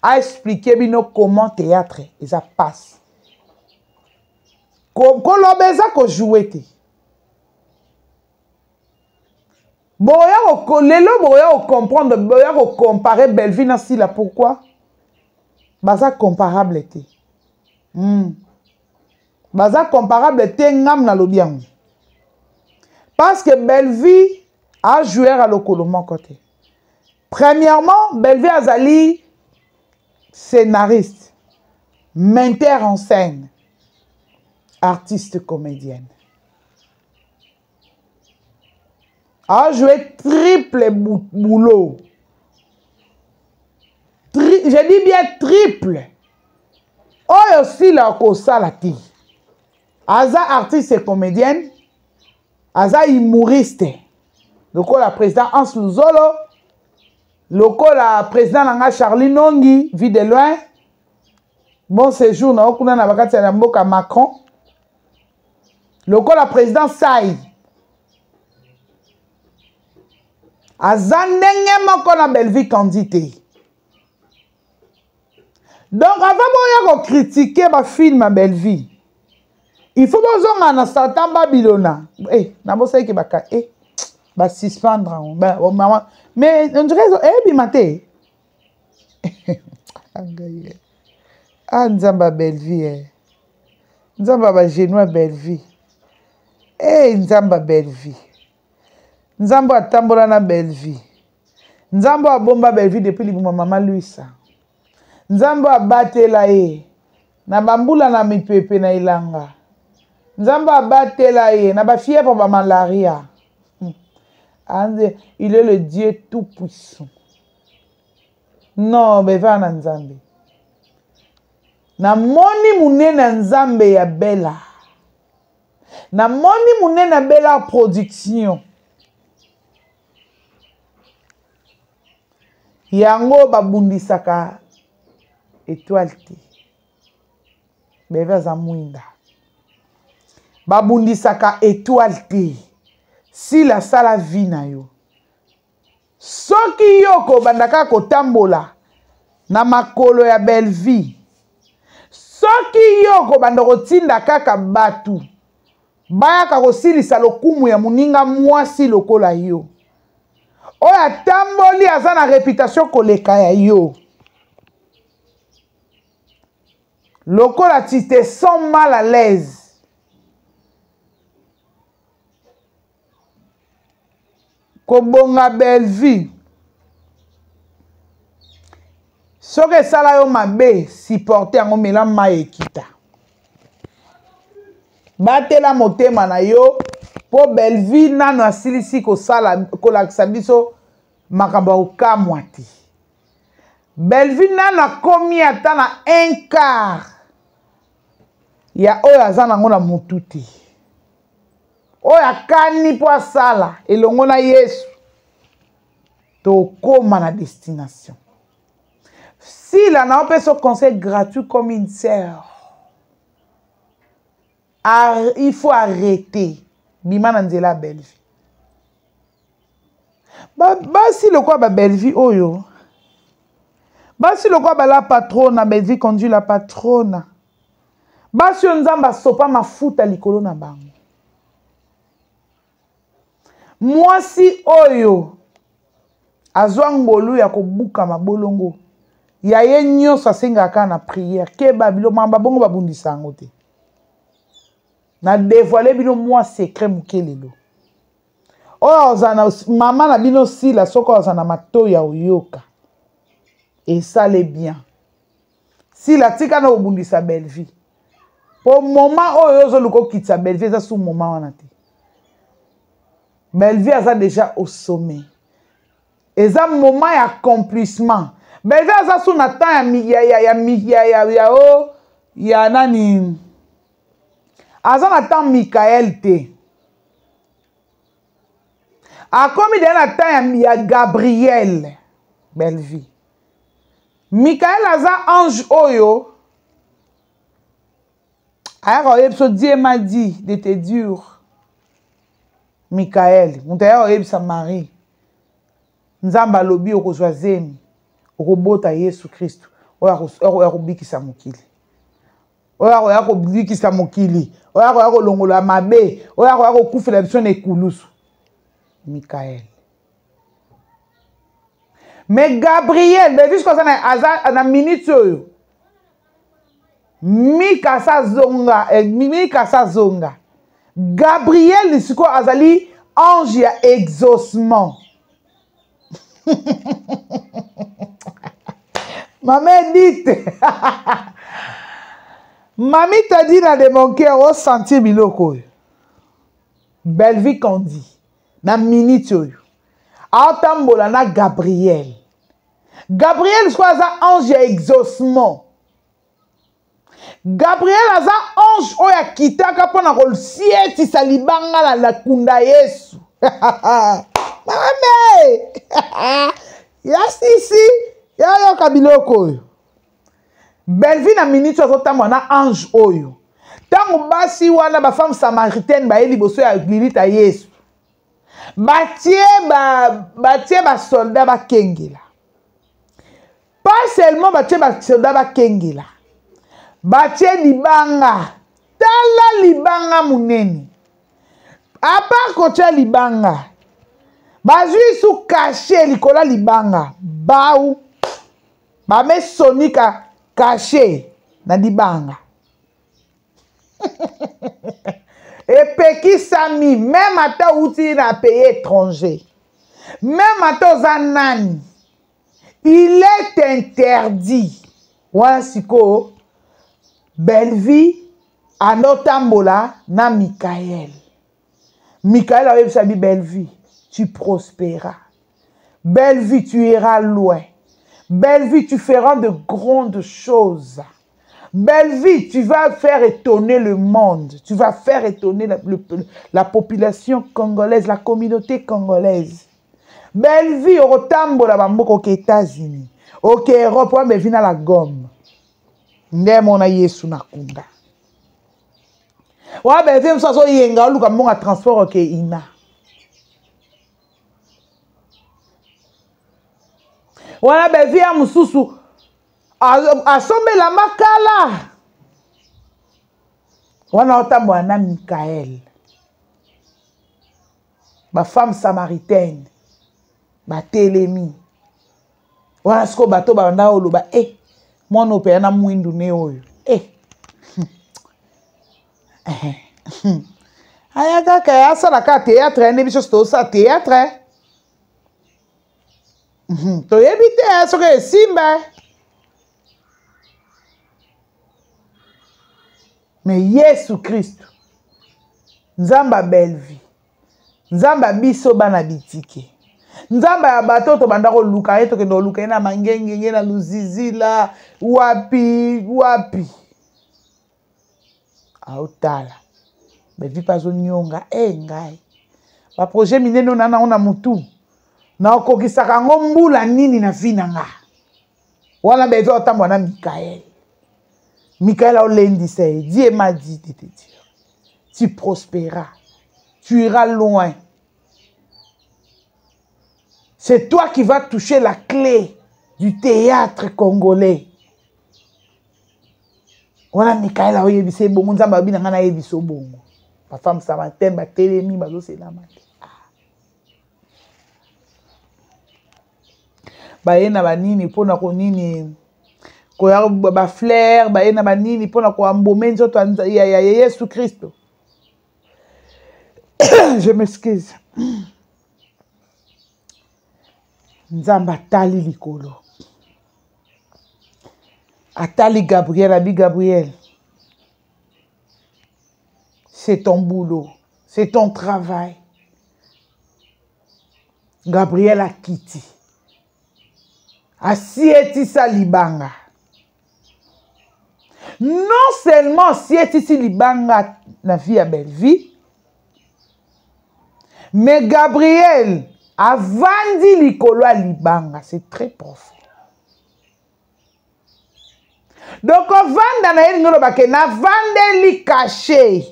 a expliquer bino comment théâtre eza pasi. Koloba eza ko jouer te. Boya ko lelo boya ko comprendre, boya ko comparer Bellevue na Sila pourquoi? Baza comparable te. Baza comparable te ngam na lobi yango. Parce que Bellevue a joué à lokolo moko te. Premièrement, Bellevue azali scénariste, metteur en scène, artiste comédienne. A joué triple boulot. Je dis bien triple. Oyo Sila kosala te. Aza artiste et comédienne, aza humoriste. Lokola président Hans Luzolo, lokola président nanga Charlie Nongi, vie de loin. Bon séjour na okuna na bakati ya mboka Macron. Lokola président Sai. Aza ndenge moko na Bellevue Kandi te. Donc avant boya ko critiquer ba film ya Bellevue, il faut bozonga na Satan Babylona. Eh, na bosaki ke baka eh ba suspendre yango. Ba, oh, maman, mais on dirait eh bima te. Angaye. Ah Nzamba Bellevue eh. Nzamba ba genoux ya Bellevue. Eh Nzamba Bellevue. Nzambe atambola na Bellevue. Nzambe abomba Bellevue depuis libuma mama Luisa. Nzambe abatela ye na bambula na mipepe na elanga. Nzambe abatela ye na ba fièvre ba malaria. Anze, il est le Dieu tout puissant. Non, beva na Nzambe. Namoni munene ya Nzambe ya Bella. Namoni munene ya Bella production. Yango babundisaka. Étoile te. Bellevue aza mwinda. Babundisaka étoile te. Sila sala vie na yo. Soki yo okobanda kaka kotambola na makolo ya Bellevue, soki yo okobanda kotinda kaka bato bayaka kosilisa lokumu ya moninga mwasi lokola yo, oyo atamboli aza na reputation koleka ya yo, lokola tu te sens mal à l'aise, Kobonga Bellevue soki esala yo mabe supporte yango mela mai ekita batela motema na yo mpo Bellevue nano asilisi kosala kolakisa biso makambo ya kokamwa te Bellevue nano akomi ata na un quart ya oyo aza nango na motu te oyo akani mpo asala elongo na yesu tokóma na destination sila na opesa conseil gratuit comme une sœur Ar, il faut arrêter bima na nzela ya bellevue basi lokola ba bellevue oyo basi lokola bala patrona bellevue conduit la patrona basi oyo nzambe asopa mafuta likolo na bango mwasi oyo azwa ngolu ya kobuka mabolongo ya ye nyonso asengaka kaka na priere keba bilo mamba bongo babundisa yango te na devoile bino mwa secret moke lelo oyo ozala na mama na bino sila soki ozala na matoi ya oyoka esale bien sila tika na kobundisa bellevue po moment oyo ozoluka okitisa bellevue eza su moment wana te bellevue aza déjà au sommet eza moment ya accomplissement bellevue aza su na temps ya ya ya ya ya ya ya o oh, ya nani aza na temps mikael te akomi deja na temps ya, ya gabriel bellevue Michael aza ange oyo ayaka koyebisa Dieu m'a dit de te dire Michael moto ayaka koyebisa Marie Nzambe alobi okozwa zemi okobota Yesu Kristo oyo akoya kobikisa mokili oyo akoya kobikisa mokili oyo akoya kolongola mabe oyo akoya kokufela biso na ekulusu Michael mais gabriel bevisco aza na, aza na minute oyo mikasa azonga eh, mikasa azonga gabriel sikoyo azali ange ya exaucement mama edite mami tadina de mon cœur osentir biloko oyo bellevie candy na minute oyo aotambola na gabriel gabriel sikoyo aza ange ya exaucement gabriel aza ange oyo akitaka mpo na kosietisa libanga na lakunda yesu mame ya sisi yayoka biloko oyo bellevue na minute oyo azotambola na ange oyo ntango basi wana bafemme samaritaine baye liboso ya lilita yesu batie ba, batie basoldat bakengela pas seulement batie basoldat bakengela batie libanga tala libanga monene apart kotia libanga bazwi su kashe likolo ya libanga bau bamesonika kashe na libanga epekisami meme ata outi na pays étranger meme ata oza nani il est interdit wana sikoyo bellevie anotambola na mikael mikael ayebisa bi bellevie tu prospéras bellevie tu iras loin bellevie tu feras de grandes choses Bellevie, tu vas faire étonner le monde. Tu vas faire étonner la, le, la population congolaise, la communauté congolaise. Bellevie, okotambola bamboka oke États-Unis, oke Europe, wa Bellevie na la gomme. Nde amona Yesu na kunda. Wana Bellevue mosusu azoyenga oluka mbongo ya transport oke ina. Wana Bellevue ya mosusu asombela makala. Wana otambola na Michael. Ba femme samaritaine batelemi. Wana sikoyo bato babanda oloba e eh, mwana oyo mpenza na mwindu ne oyo e eh. Aya kaka asala kaka théâtre ya nde biso tozosala théâtre. Toyebi te soki esimba. Mais Yesu Kristo, Nzambe ya Bellevue, Nzambe ya biso bana bitike, Nzambe ya bato tobanda koluka ye, tokende koluka ye na mangengenge, na luzizila, wapi wapi. Aotala Bellevue mpe azonyonga e eh, ngai baprojet minene oyo na nango na motu nakokisaka yango mbula nini na vi na nga. Wana Bellevue aotambola na Michael. Michael aolendisa ye, Dieu m'a dit de te dire, tu prospéras, tu iras loin. C'est toi qui vas toucher la clé du théâtre congolais. Wana Michael aoyebisa ye bongo, Nzambe alobi na ngai nayebisa yo bongo. Ba femme samaritaine batelemi bazoselama te. Baye na banini mpona konini koya ba fleur, baye na banini mpona koambome nzoto ya Yesu Kristo. Je m'excuse. Nzambe atali likolo, atali Gabriel, abi Gabriel, c'est ton boulot, c'est ton travail. Gabriel akiti, asietisa libanga. Non seulement asietisi libanga na vie ya Bellevue, mais Gabriel avandi likolo ya libanga, c'est très profond. Donc ovanda na ye lingi oloba ke navandeli cachet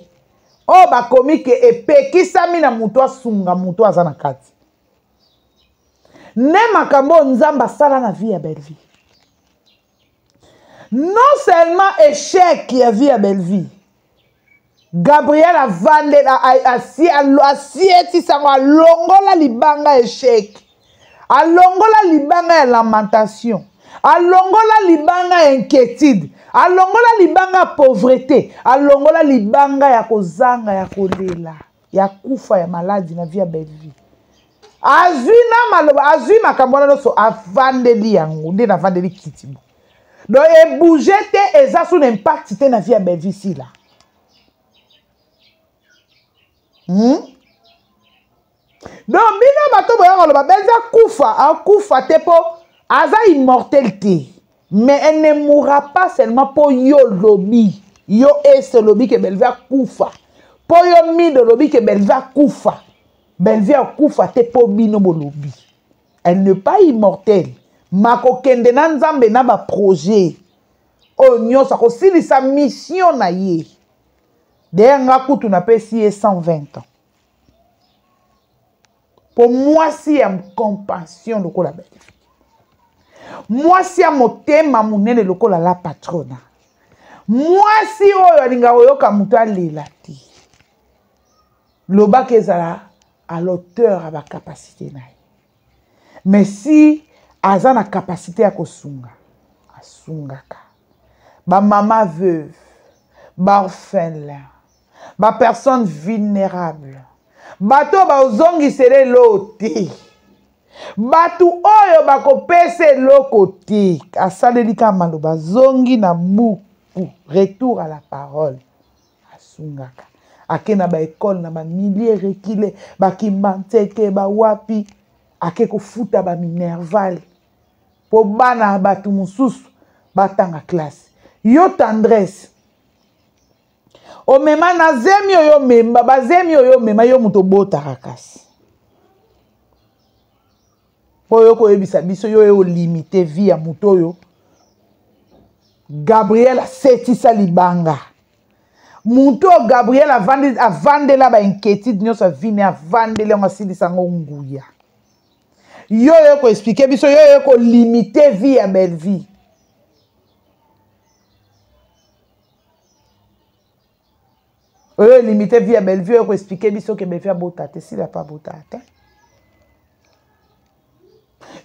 oyo bakomi ke epekisami na moto asunga moto aza na kati. Nde makambo oyo Nzambe asala na vie ya Bellevue. Non seulement échec ya vie ya Bellevue, Gabriel avandela asietisa yango, alongola libanga échec, alongola libanga ya lamentation, alongola libanga ya inquiétude, alongola libanga ya pauvreté, alongola libanga ya kozanga, ya kolela, ya kufa, ya maladi na vie ya Bellevue. Azwi na maloba, azwi makambo wana nyonso, avandeli yango nde navandeli kiti bo. Donc ebouge te, eza sous impact te na vie ya Bellevue sila. Donc bino bato boya koloba Bellevue akufa, akufa te po aza immortel te. Mais elle ne mourra pas seulement po yo lobi, yo ese lobi ke Bellevue akufa, po yo mido lobi ke Bellevue akufa. Bellevue akufa te po bino bolobi. Elle n'est pas immortelle. Makokende na Nzambe na ba projet oyo nyonso akosilisa mission na ye. D'ailleurs nga kutu napesi ye 120 ans. Po mwasi ya compassion lokola Bellevue, mwasi ya motema monene lokola la patrona, mwasi oyo alingaka koyoka moto alela te, lobaka ezala à l'auteur ya ba capacité na ye. Mais si aza na capacité ya kosunga, asungaka ba mama veuve, ba orphelin, ba personne vulnérable, bato bazongisela eloko te, bato oyo bakopesa eloko te. Asaleli kaka maloba, azongi na buku, retour à la parole. Asungaka, ake na ba école na ba milliers reculés, ba Kimbanseke, ba wapi, ake kofuta ba minerval po bana bato mosusu batanga classe. Yo tendresse omema na zemi oyo omemba, bazemi oyo omema, yo moto obotaka kasi. Po yo koyebisa biso yo oyo limite vie ya moto oyo. Gabriel asetisa libanga. Moto oyo Gabriel avandi, avandela ba inquiétude nyonso ya vie ne avandeli yango asilisa yango nguya. Yo oyo ko expliquer biso, yo oyo ko limiter vie ya Bellevue. Oyo limiter vie ya Bellevue, oyo ko expliquer biso ke Bellevue abota te, sila pa abota te.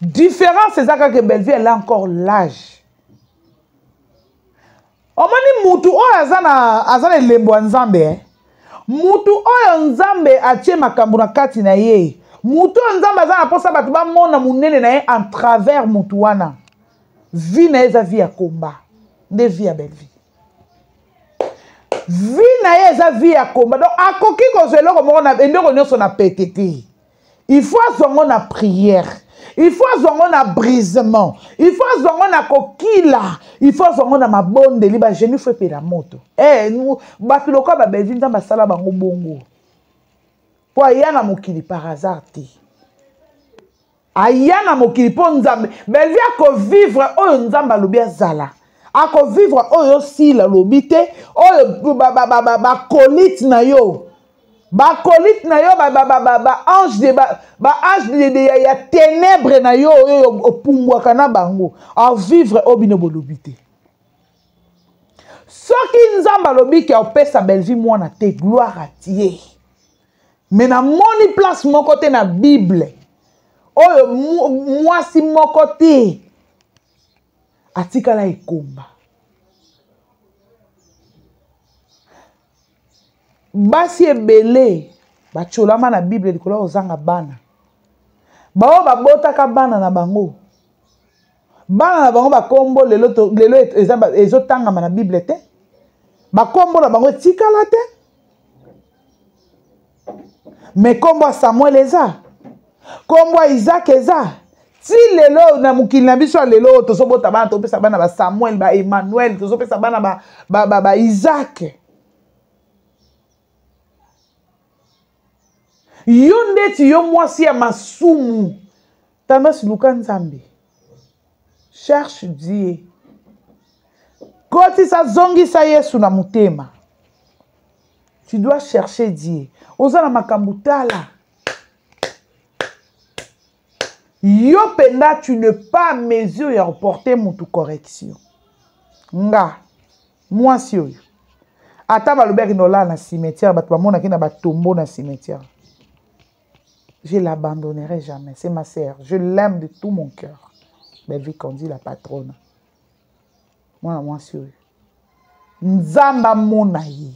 Différence eza kaka Bellevue elle a encore l'âge. Omoni mutu oyo aza na aza na elembo ya Nzambe eh? Mutu oyo Nzambe atie makambo na kati na ye. Mutu oyo Nzambe aza na posa bato bamona munene na ye en travers mutu wana. Vie na ye eza vie ya combat. Nde vie ya Bellevue. Vie na ye eza vie ya combat. Donc akoki kozwa eloko moko na eloko nyonso na pete te. Il faut azwa yango na prière. Il faut azwa yango na brisement. Il faut azwa yango na kokila. Il faut azwa yango na mabondeli ba genoux faut epela moto. Eh nous bato lokola ba Bellevue Nzambe asala bango bongo. Po aya na mokili par hasard te. Aya na mokili po Nzambe Bellevue ako vivre oyo Nzambe alobi azala. Ako vivre oyo Sila alobi te, oyo ba ba ba ba, ba colite na yo. Ba colite na yo ba ba ba ba, ba ange de ba, ba ange de, de ya, ya ténèbres na yo oyo opumbwaka na bango. A vivre oyo bino bolobi te. Soki Nzambe alobi ke opesa Bellevue mwana te, gloire à Dieu. Mais namoni place moko te na Bible oyo mwasi moko te atikala ekomba. Basi ebele batyolama na Bible likolo ya kozanga bana. Baoyo babotaka bana na bango, bana na bango bakombo lelo, lelo ezotangama na Bible te, bakombo na bango etikala te. Me kombo ya Samuel eza, kombo ya Isaac eza ti lelo na mokili na biso ya lelo oyo tozobota bana, topesa bana ba Samuel, ba Emmanuel, tozopesa bana ba Isaac. Yo ndeti yo mwasi ya masumu, tendance luka Nzambe, cherche Dieu, kotisa zongisa Yesu na motema. Tu dois chercher Dieu. Oza na makambo tala. Yo penda tu n'es pas à mesure ya reporter mutu correction. Nga mwasi oyo ata balobaki nolala na cimetière, bato bamonaki na batombo na cimetière. Je l'abandonnerai jamais. C'est ma sœur. Je l'aime de tout mon cœur. Bellevue Kandi, la patronne. Mwana mwasi oyo. Nzambe amona ye.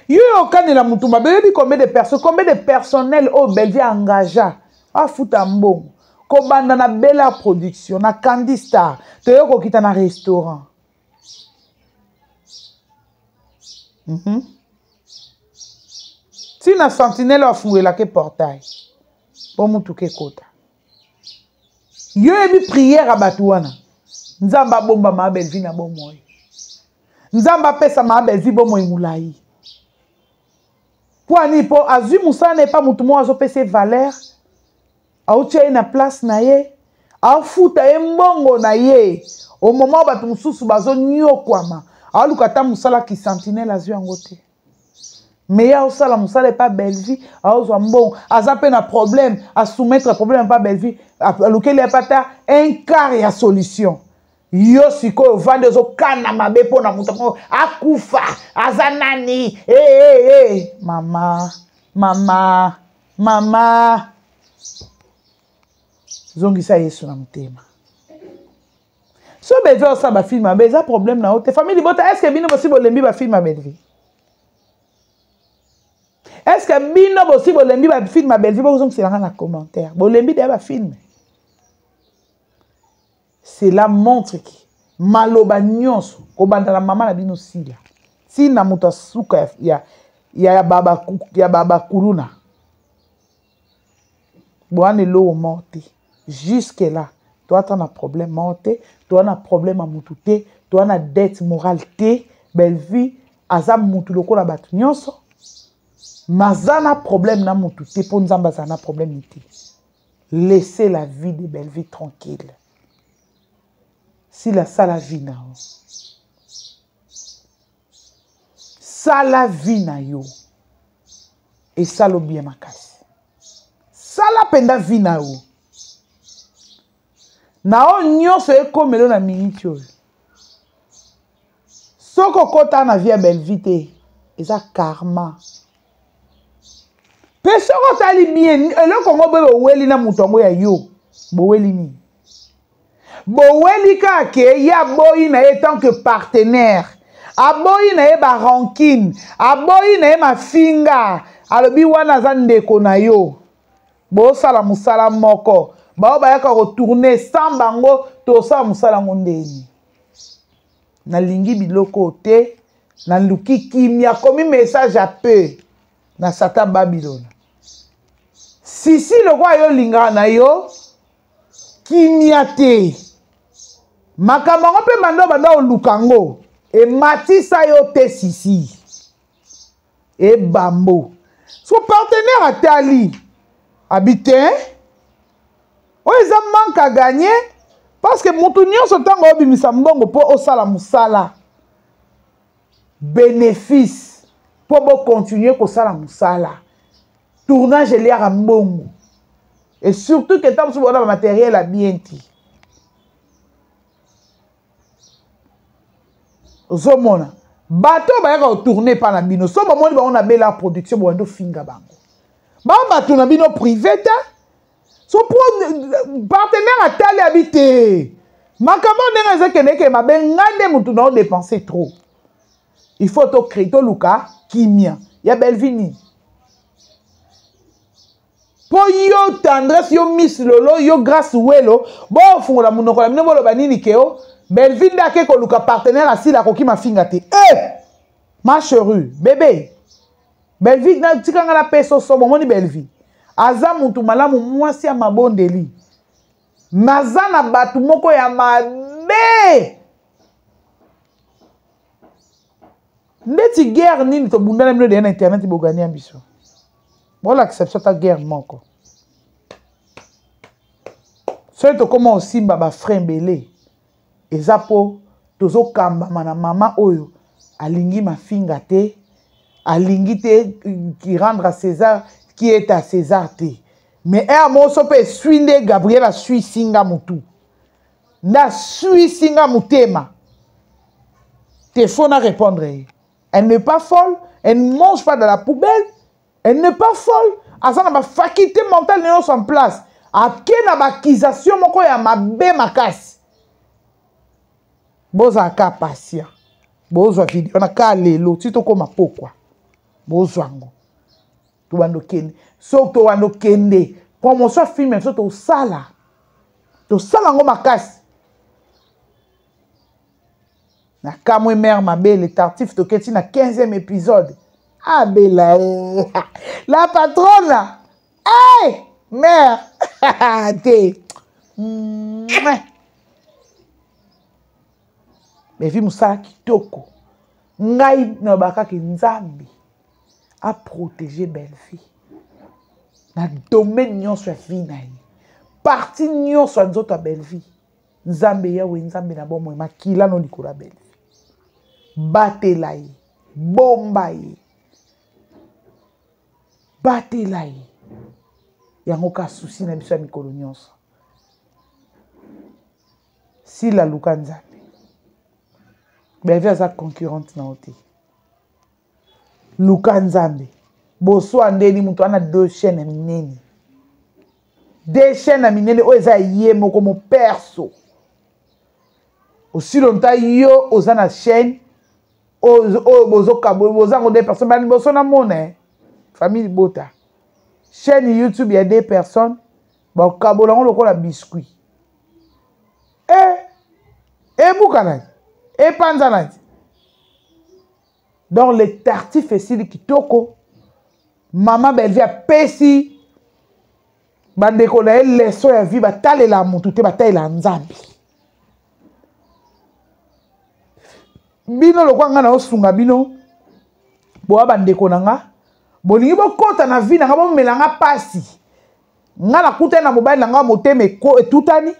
Yo okanela mutu mabe, oyebi combien de personnes, combien de personnel oyo Bellevue engagea afuta mbongo kobanda na Bella Production, na Candy Star, toye kokita na restaurant. Tina sentinelle afungolelaka portail po mutuka ekota. Yo yebi prière ya bato wana. Nzambe abomba ma Bellevue na bomoi. Nzambe apesa ma Bellevue bomoi molai. Po ani po azwi mosala na ye pa motu moko azopesa ye valeur, aotia ye na place na ye, afuta ye mbongo na ye. Au moment bato mosusu bazonyokwama, aluka ata mosala ki sentinelle azwi yango te. Mais ya osala mosala epa Bellevue, aozwa mbongo, aza pe na problème, a soumettre problème epa Bellevue, alukeli epa ata un quart ya solution. Yo sikoyo ovandi ozokana mabe mpo na moto yango akufa, aza nani? Eh, eh, eh. Mama, mama, mama, zongisa Yesu na motema. So Bellevue osala ba film mabe eza problème na yo te. Famille libota, est-ce que bino bosi bolembi ba film ya Bellevue? Est-ce que bino bosi bolembi ba film ya Bellevue? Bokozongisela nga na commentaire. Bolembi deya ba film? Cela montre que maloba nyonso kobanda na mama na bino Sila tina moto asuka ya ba kuluna boana eloko moko te. Jusque là toata na problème moko te, toa na problème ya mutu te, toa na dette morale te. Bellevue aza mutu lokola bato nyonso, maza na problème na mutu te, po Nzambe aza na problème te. Laissez la vie de Bellevue tranquille. Sila sala vie na yo. Sala vie na yo. Esalo bien makasi. Sala penda vie na yo. Na oyo nyonso ekomelo na minute oyo. Soki okota na vie ya Bellevue te, eza karma. Mpe soki otali bien, eloko yango boye boweli na moto yango ya yo, boweli nini? Boweli kaka ke ye aboyi na ye tant que partenaire, aboyi na ye ba rancune, aboyi na ye mafinga, alobi wana aza ndeko na yo, bosala mosala moko, bao bayaka kotourne sans bango, tosala mosala yango ndeni. Nalingi biloko oyo te, naluki kimia, komi message ya peu na Satan Babylone. Sisi lokola yo olingaka na yo kimia te, makambo yango mpe banda banda oluka yango ematisa yo te. Sisi ebambo so partenaire atali abi te, oyo eza manque à gagner, parce que motu nyonso ntango obimisa mbongo mpo osala mosala, bénéfice mpo bokontinue kosala mosala, tournage eliaka mbongo, et surtout ke ntango mosusu bona bamatériel ya bien te. Ozomona bato oyo bayaka kotourne epa na bino, so bomoni bango na Bela Production, bobandi ofinga bango, bao bato na bino privé te. So po partenaire atali abi te, makambo ndenge ezokende eke mabe, ngai nde motu na odepense trop, il faut tocrée, toluka kimia ya Bellevue nini mpo yo Tendresse, yo Miss Lolo, yo Grâce Welo, bofungola monoko na bino, boloba nini keo Bellevue nde ake koluka partenaire asila akoki mafinga te. Eh! Ma chérie bébé Bellevue, tika nga napesa somo. Omoni Bellevue aza mutu malamu, mwasi ya mabondeli, naza na bato moko ya mabe ndeti guerre nini tobundana bino deya na internet, bogania biso, bolakisa biso ata guerre moko. Soki tokóma osimba bafrein ebele, eza mpo tozokambama na mama oyo alingi mafinga te, alingi te ki rendre à César qui est à César te. Mais ere moko so mpe eswi nde Gabriel aswisi nga motu, nde aswisi nga motema te, faut na répondre ye. Elle n'est pas folle, elle ne mange pas dans la poubelle, elle n'est pas folle, aza na bafaculté mentale nyonso en place. Ake na baccusation moko ya mabe makasi. Bozala ka patient, bozwa video na ka lelo ti tokóma pokwa, bozwa yango, tobanda okende. Soki tobanda okende promotion ya filme biso, tosala tosala yango makasi. Na kamwe mare mabe, le Tartif, toketi na 15e épisode. Abela e la patrona, hey, mare te Bevi, mosala kitoko. Ngai nalobaka kaka Nzambe aprotege Bellevue na domaine nyonso ya vie na ye, parti nyonso ya nzoto ya Bellevue. Nzambe Yawe, Nzambe na bomoi, makila no likolo ya Bellevue, batela ye, bomba ye, batela ye. Yango ka susi na biso ya mikolo nyonso. Sila, luka Nzambe. Bellevue aza concurrente na yo te, luka Nzambe. Boswa ndeni moto wana, deux chaîne ya minene, deux chaîne ya minene oyo eza ye moko moperso. Osilo nta yo oza na chaîne oyo bozokabo, bozango deux personnes bani boso na mona famille libota, chaîne YouTube ya deux personnes, bakabola yango lokola biscuit. Ebukana, epanzana. Donc le Tartif esili kitoko. Mama Bellevue apesi bandeko na ye leçon ya vie: batalela motu te, batalela Nzambe. Bino lokwa ngai naosunga bino, boya bandeko na nga, bolingi bokɔta na vie na nga, bomela nga mpasi. Nga nakutani na mobali na nga motema etutani.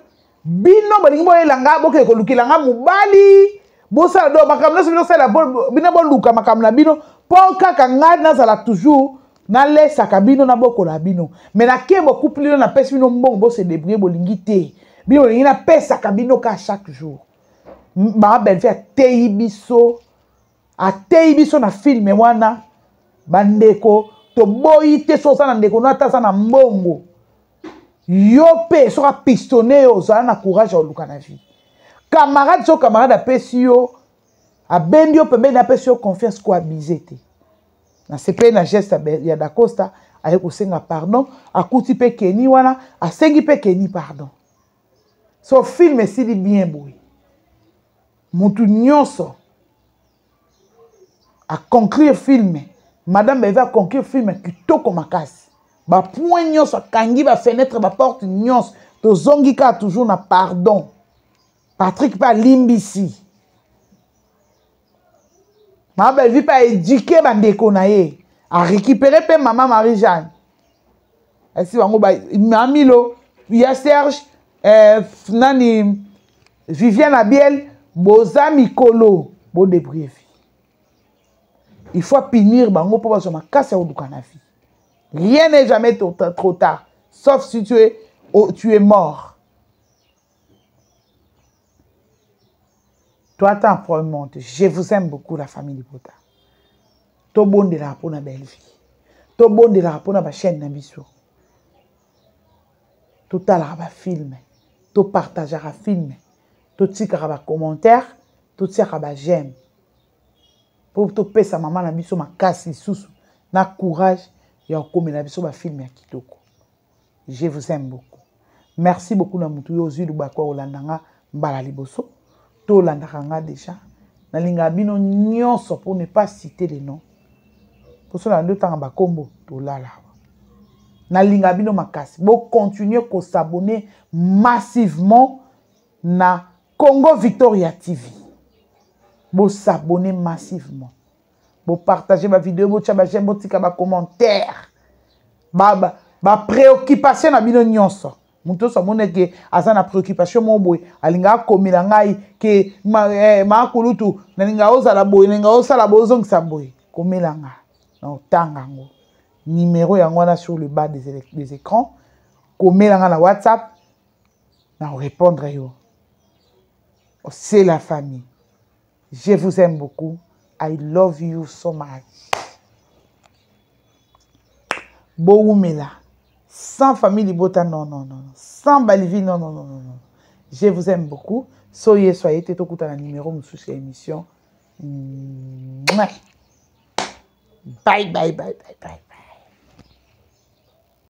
Bino bolingi boyela nga bokende kolukela nga mobali. Bosala do makambo nyonso bino sala bino boluka makambo na bino mpo kaka nga nazala toujours nalesaka bino nabokola bino. Mais nake bokupi bino napesi bino mbongo bose débrouiller bolingi te. Bino bolingi napesaka bino ka chaque jour. Mama Bellevue ateyi biso, ateyi biso na film wana bandeko toboyi te soki oza na ndeko no ata aza na mbongo yo mpe soki apistonne yo ozala na courage ya koluka na vie. Camarade so camarade apesi yo abendi yo pembeni apesi yo confiance ko abuse te. Nasepeli na geste ya Dacosta aye kosenga pardon akuti mpe Kenny wana asengi mpe Kenny pardon. So film esili bien boye. Mutu nyonso a conclure film, madame Bellevue a conclure film kitoko makasi. Ba point nyonso akangi ba fenêtre ba porte nyonso tozongi kaka toujours na pardon. Patrick pe alimbisi. Mama Bellevue pe a éduquer ba ndeko na ye. A récupérer pe mama Marie-Jeanne. Asi bango ba Mamilo, ya Serge, nani Viviane Abiel, boza mikolo, bo débrouiller vie. Il faut punir bango po bazwa makasi ya koluka na vie. Rien n'est jamais trop tard, sauf si tu es mort. Toi, t'as un problème. Je vous aime beaucoup, la famille Libota. Tobondela pour na belle vie. Tobondela pour na chaîne na biso. Totalaka ba film, to partageaka film, totikaka ba commentaire, totiaka ba j'aime. Po topesa mama na biso makasi lisusu na courage ya kokomela biso ba film ya kitoko. Je vous aime beaucoup. Merci beaucoup na mutu yo ozwi lubako ya kolanda nga mbala liboso. To olandaka nga déjà. Nalingaka bino nyonso pour ne pas citer les noms. Poso na ndo tanga ba kombo tolala awa. Nalingaka bino makasi. Bo continuer ko s'abonner massivement na Congo Victoria TV. Bo s'abonner massivement. Bo partager ba vidéo, bo tia ba j'aime, bo tika ba commentaire. Ba préoccupation na bino nyonso. Moto nyonso amoni ke aza na préoccupation moko boye, alinga akomela ngai ke ma kulutu, nalinga ozala boye, nalinga osala boye, ozongisa boye. Komela nga na otanga yango. Numéro yango wana sur le bas des écrans. Komela nga na WhatsApp na répondre yo. C'est la famille. Je vous aime beaucoup. I love you so much. Bowumela. Sans famille Libota, non, non, non. Sans Bellevue, non, non, non, non, non. Je vous aime beaucoup. Soyez, soyez, te tokuta na numéro mosusu ya émission. Mouais. Bye, bye, bye, bye, bye.